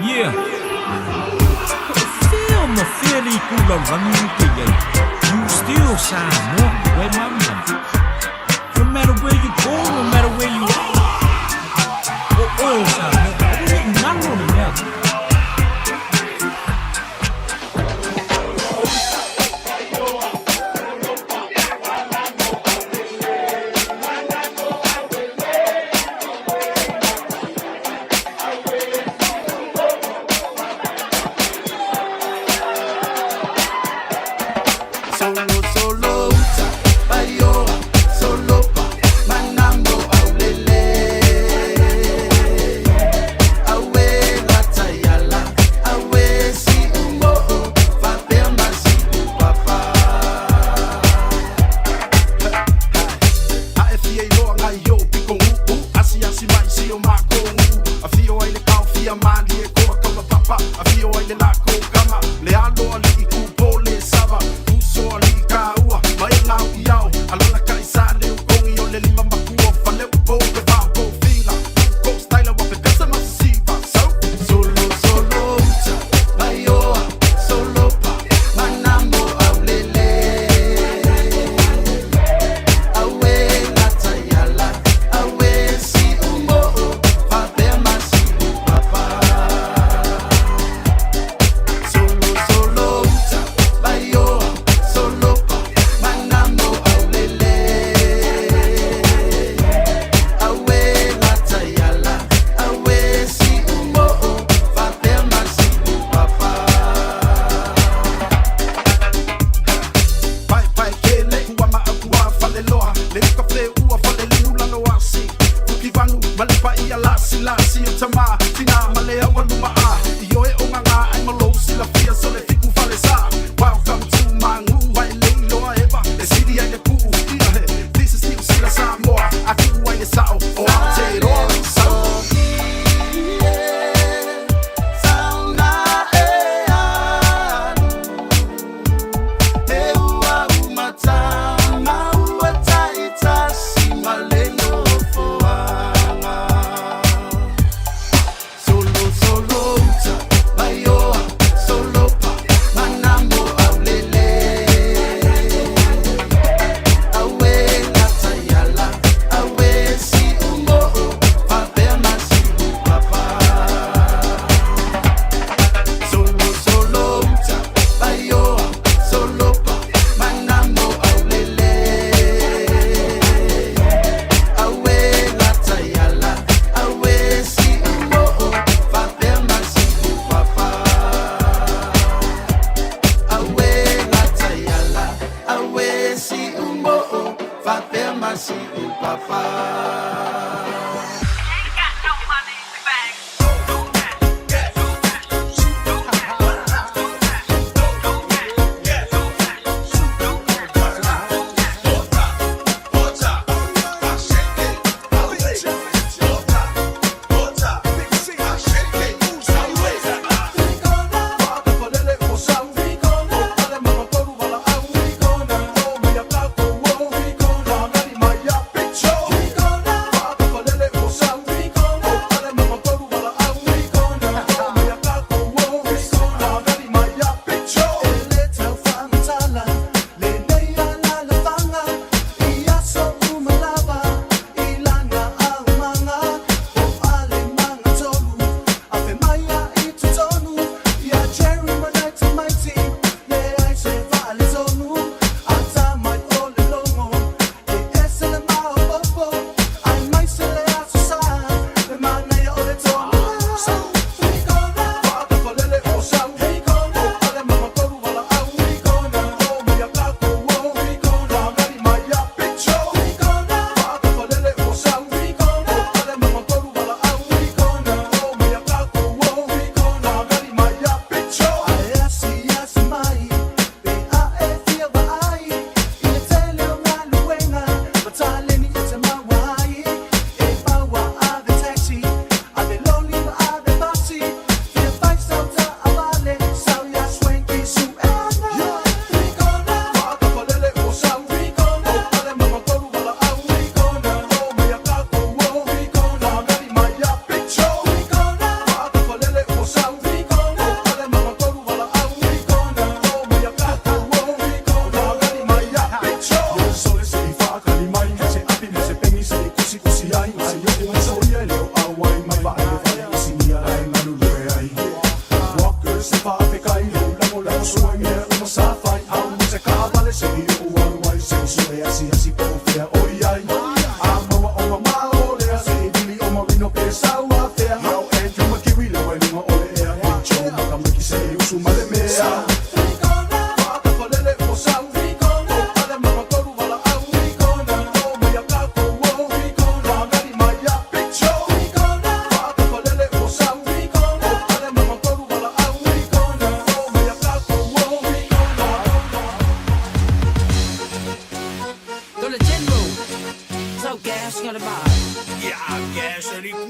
Yeah. Feel my fairly cool running You still Samoa, where my money. No matter where you go, no matter where you are. Oh, oh, Samoa. Nalo le mea. Solo solo uta, bayo. masi u papa. Le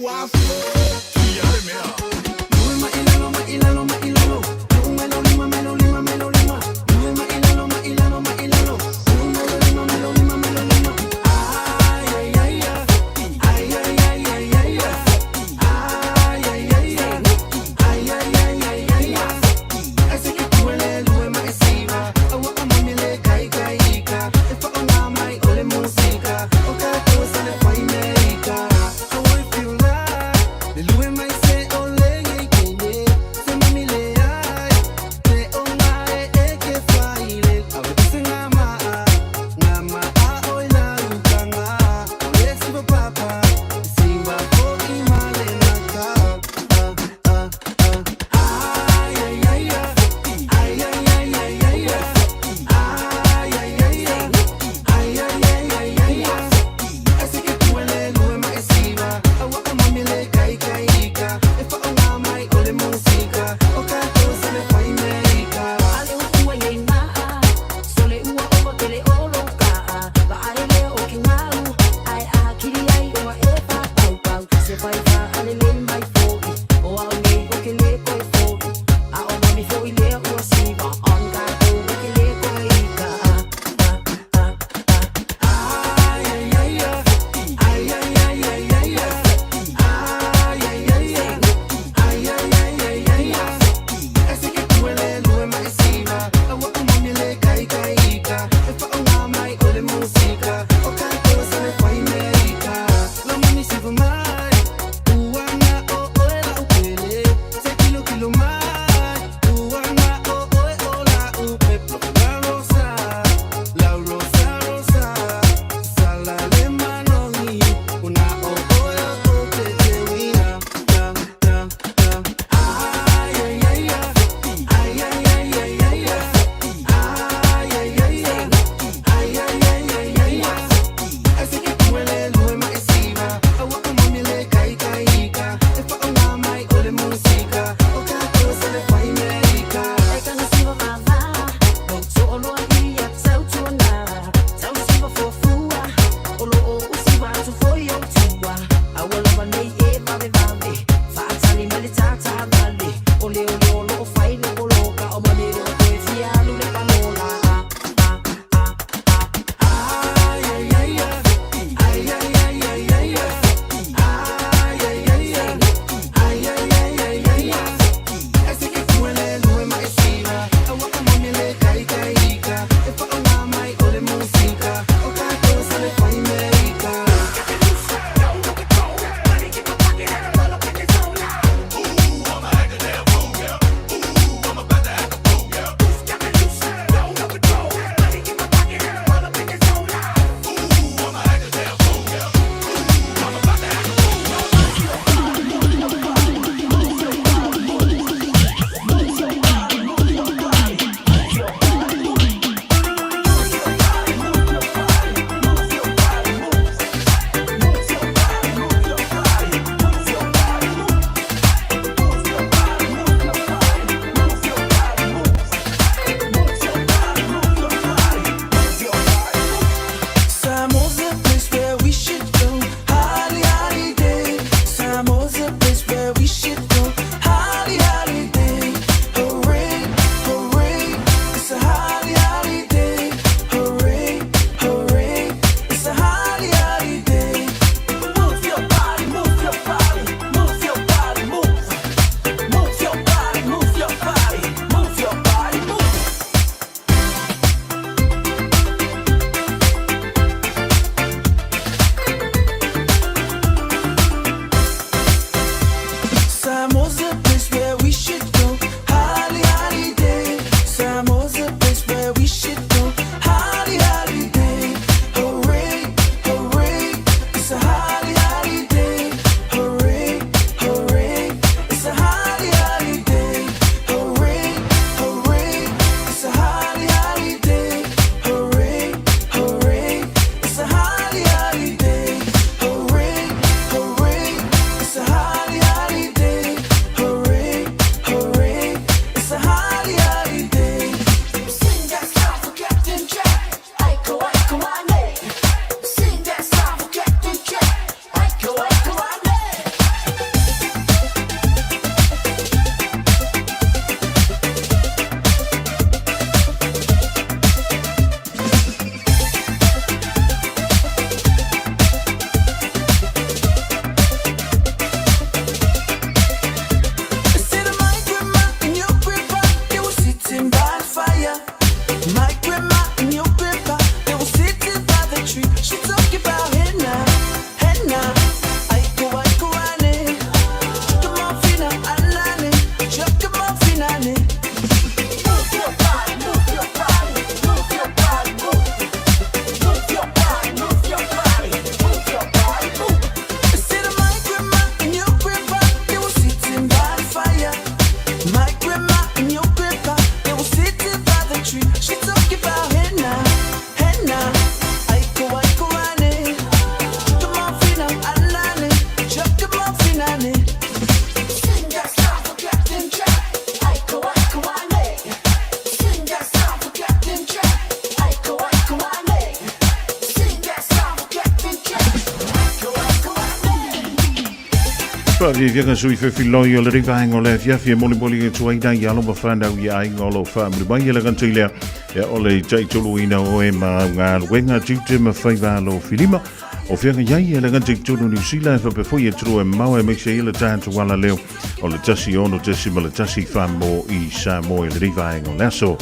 Faafiafiaga sui fefiloi o le rivaenga o le afiafi e molimoli atu ai nai alo ma fanau i aiga o lo o faamuli mai e le gata i lea ia o le taitoluina o e ma au galuega tiute ma faiva alo filima o feagai ai e le gata i totonu o Niu Sila e faapea foi atunuu e mamao aemaise ai le tatou alaleo o le 16.1 Whamo i Samoa i lenei vaega o le aso.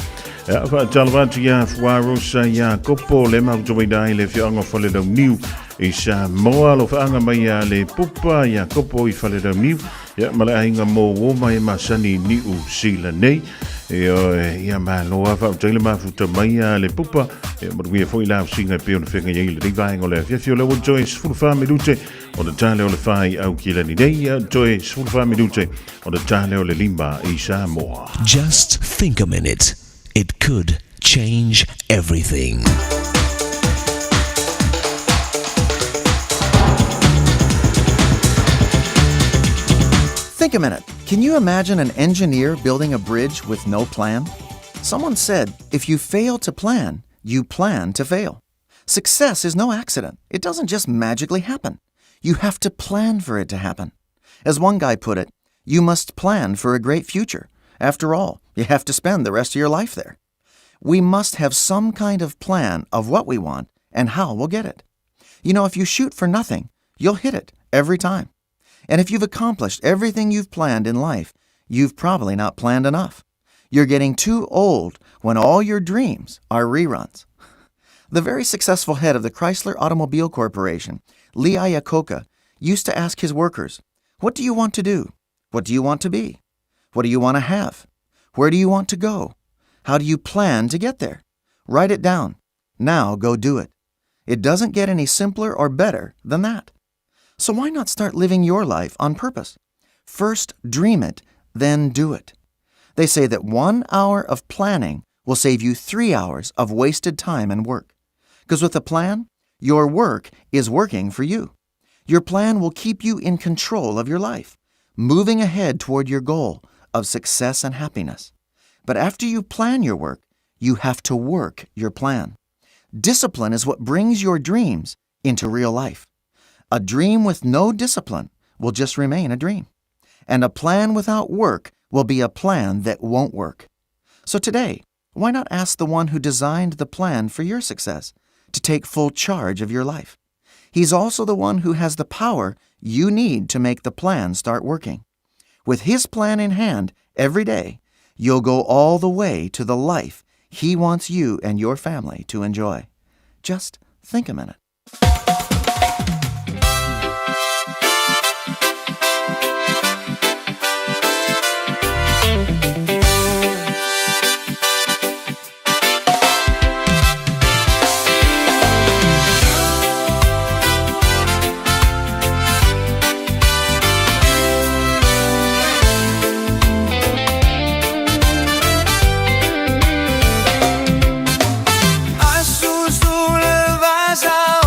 Ia, faatalofa atu ia Fuarosa ia Kopo le mautuaina ai le afioaga o Falelauniu i Samoa. Alofaaga mai ia le Pupa ia Kopo i Falelauniu ia ma le aiga mo uo mai e masani Niu Sila nei. Ioe, ia malo a faafetai le mafuta mai ia le Pupa. Ia manuia foi la usiga e pei ona feagai ai lenei vaega o le afiafi o lea ua toe 14 minute ona tale o le 4 i Aukilani nei, ia toe 14 minute ona tale o le 5 i Samoa. Just think a minute. It could change everything. Think a minute. Can you imagine an engineer building a bridge with no plan? Someone said, if you fail to plan, you plan to fail. Success is no accident. It doesn't just magically happen. You have to plan for it to happen. As one guy put it, you must plan for a great future. After all, you have to spend the rest of your life there. We must have some kind of plan of what we want and how we'll get it. You know, if you shoot for nothing, you'll hit it every time. And if you've accomplished everything you've planned in life, you've probably not planned enough. You're getting too old when all your dreams are reruns. The very successful head of the Chrysler Automobile Corporation, Lee Iacocca, used to ask his workers, What do you want to do? What do you want to be? What do you want to have? Where do you want to go? How do you plan to get there? Write it down. Now go do it. It doesn't get any simpler or better than that. So why not start living your life on purpose? First dream it, then do it. They say that 1 hour of planning will save you 3 hours of wasted time and work. Because with a plan, your work is working for you. Your plan will keep you in control of your life, moving ahead toward your goal of success and happiness. But after you plan your work, you have to work your plan. Discipline is what brings your dreams into real life. A dream with no discipline will just remain a dream. And a plan without work will be a plan that won't work. So today, why not ask the one who designed the plan for your success to take full charge of your life? He's also the one who has the power you need to make the plan start working. With his plan in hand every day, you'll go all the way to the life he wants you and your family to enjoy. Just think a minute. Asu su le vasa.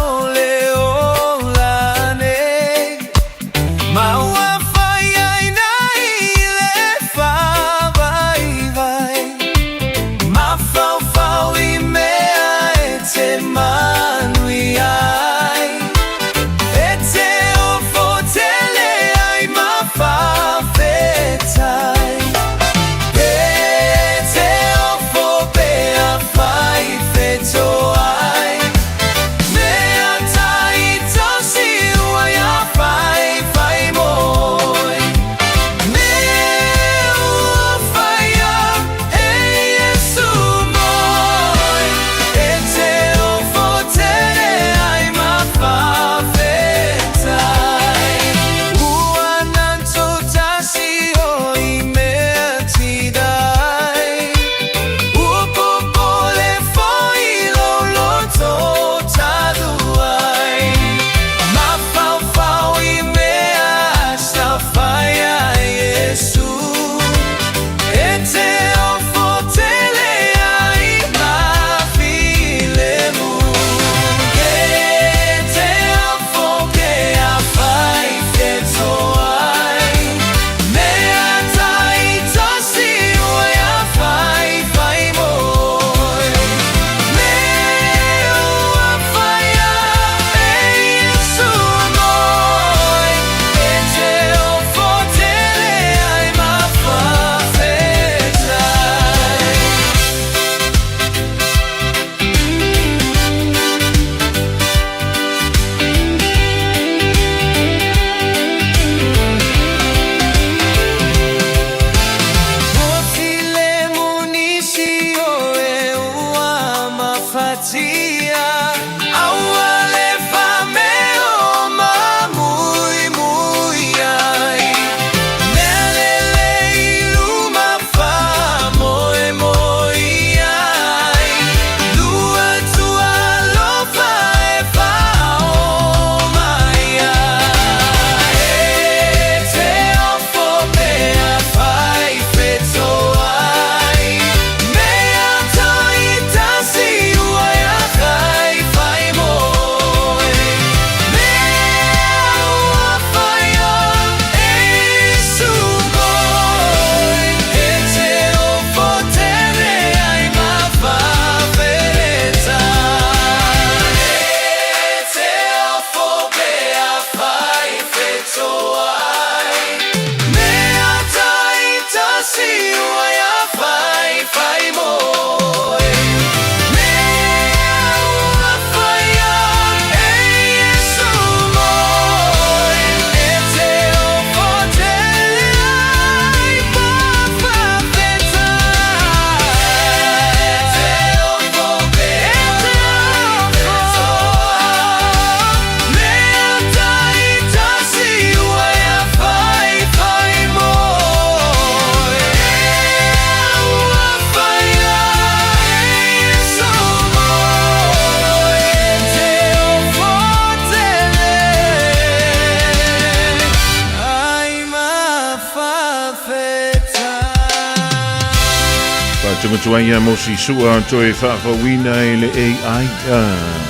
Faatungatu ai ia Mosi Sua toe faafauina i le AI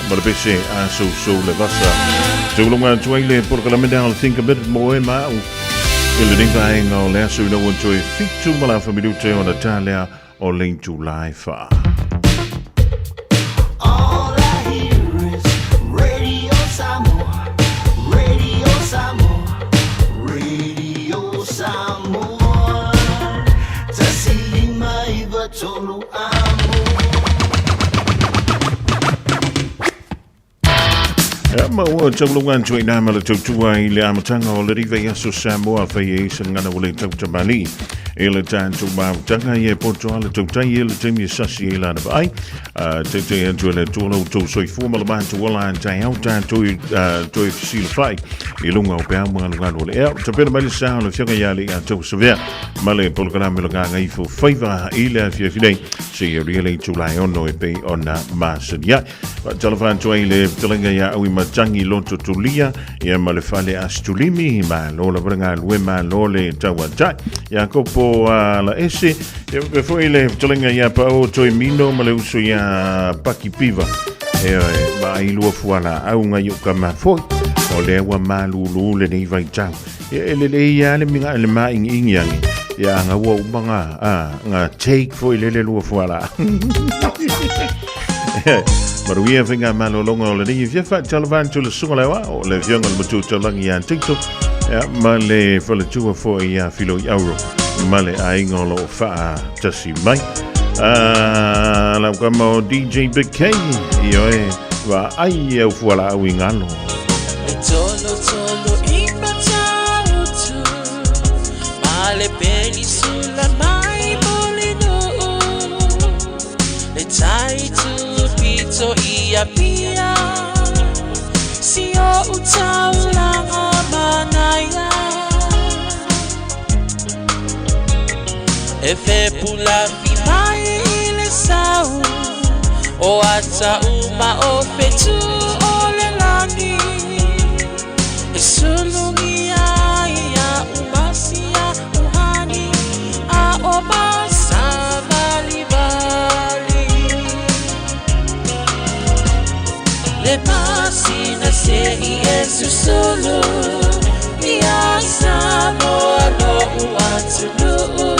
ma le pese a sousou le vasa. Taulunga atu ai le polokalame o le Think a Minute mo e ma au. I lenei vaega o le aso ina ua toe 7 ma le afa minute ona talea o le itula e 4. All I hear is Radio Samoa, Radio Samoa, Radio Samoa. 159 amo. Ia, ma ua taulunga atu ai nā ma le tautua i le amataga o le riva i aso Samoa whai e isa ngana o le tautamali. E le tātou mautanga i e poto ala tautai e le taimi e sasi e lana vaai. Te te atu e le atua lau tou soifua ma le matou ola a taeao tatou i toe fesilafai i luga o peau ma galugalu o le ea. Tapena mai le sa o le afioga ia Alii Savea ma le polokalame o le Gagaifo Faiva i le afiafi nei seia aulia le itula e 6 e pei ona masani ai. Faatalofa atu ai le fetalaiga ia Auimatagi Loto Tulia ia ma le fale Asitulimi, malo lava le galue, malo le tauatai. Iakopo Alaese, ia faapea foi le fetalaiga ia Pao Toemino ma le uso ia Paki Piva. E oe, vaai lua fualaau ngai o ka mafoi, o lea ua malūlū lenei vaitau. Ia e lelei lava le minga le māigiigi age, ia aga ua uma nga, a, nga take foi lele lua fualaau. Manuia faiga malologa o lenei fia faatalofa atu le susuga le aoao, le afioga i le Matua Taulagi ia Tito, ia, ma le faletua foi ia Filoi Auro, ma le aiga o lo o faatasi mai. Ah, lau kama o DJ Big K, ioe, vaai au fualaau i galo. E tolo tolo i Matautu Ma le penisula mai Mulinuu Le tai tupito i Apia Si o utaulanga manaia E fepulafi mai i le sau O ata uma o fetu o le lagi E sulugia ai ia umasia uhani A o masavalivali Le masina se i e susulu Ia Samoa lo'u atunuu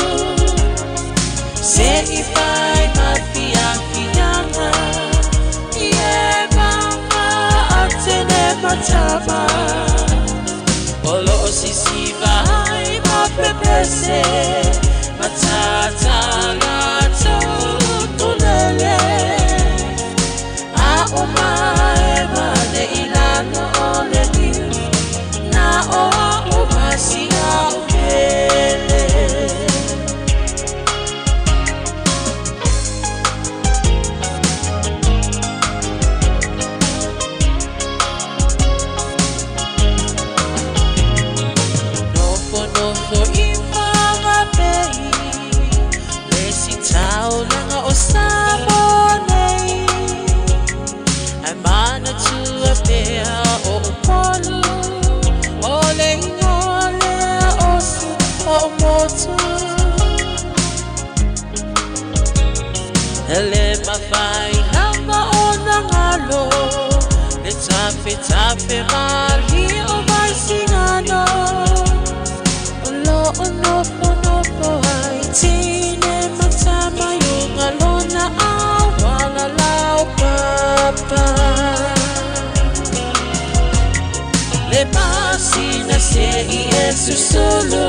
Se i fai ma fiafiaga I e mama atene matama O lo'o sisiva ai ma pepese Matata latou tulele A o mae mane i lalo o le niu Na o a'u masia o pele. Nofonofo i Whanganui Le sitaulaga o Samoa nei Ae manatua pea o Upolu O le ingoa lea o si o'u motu E le mafai lava ona galo Le tafetafe malie o Vaisigano O lo'o nofonofo ai teine ma tama i uga lona auala laupapa Le masina se i e susulu.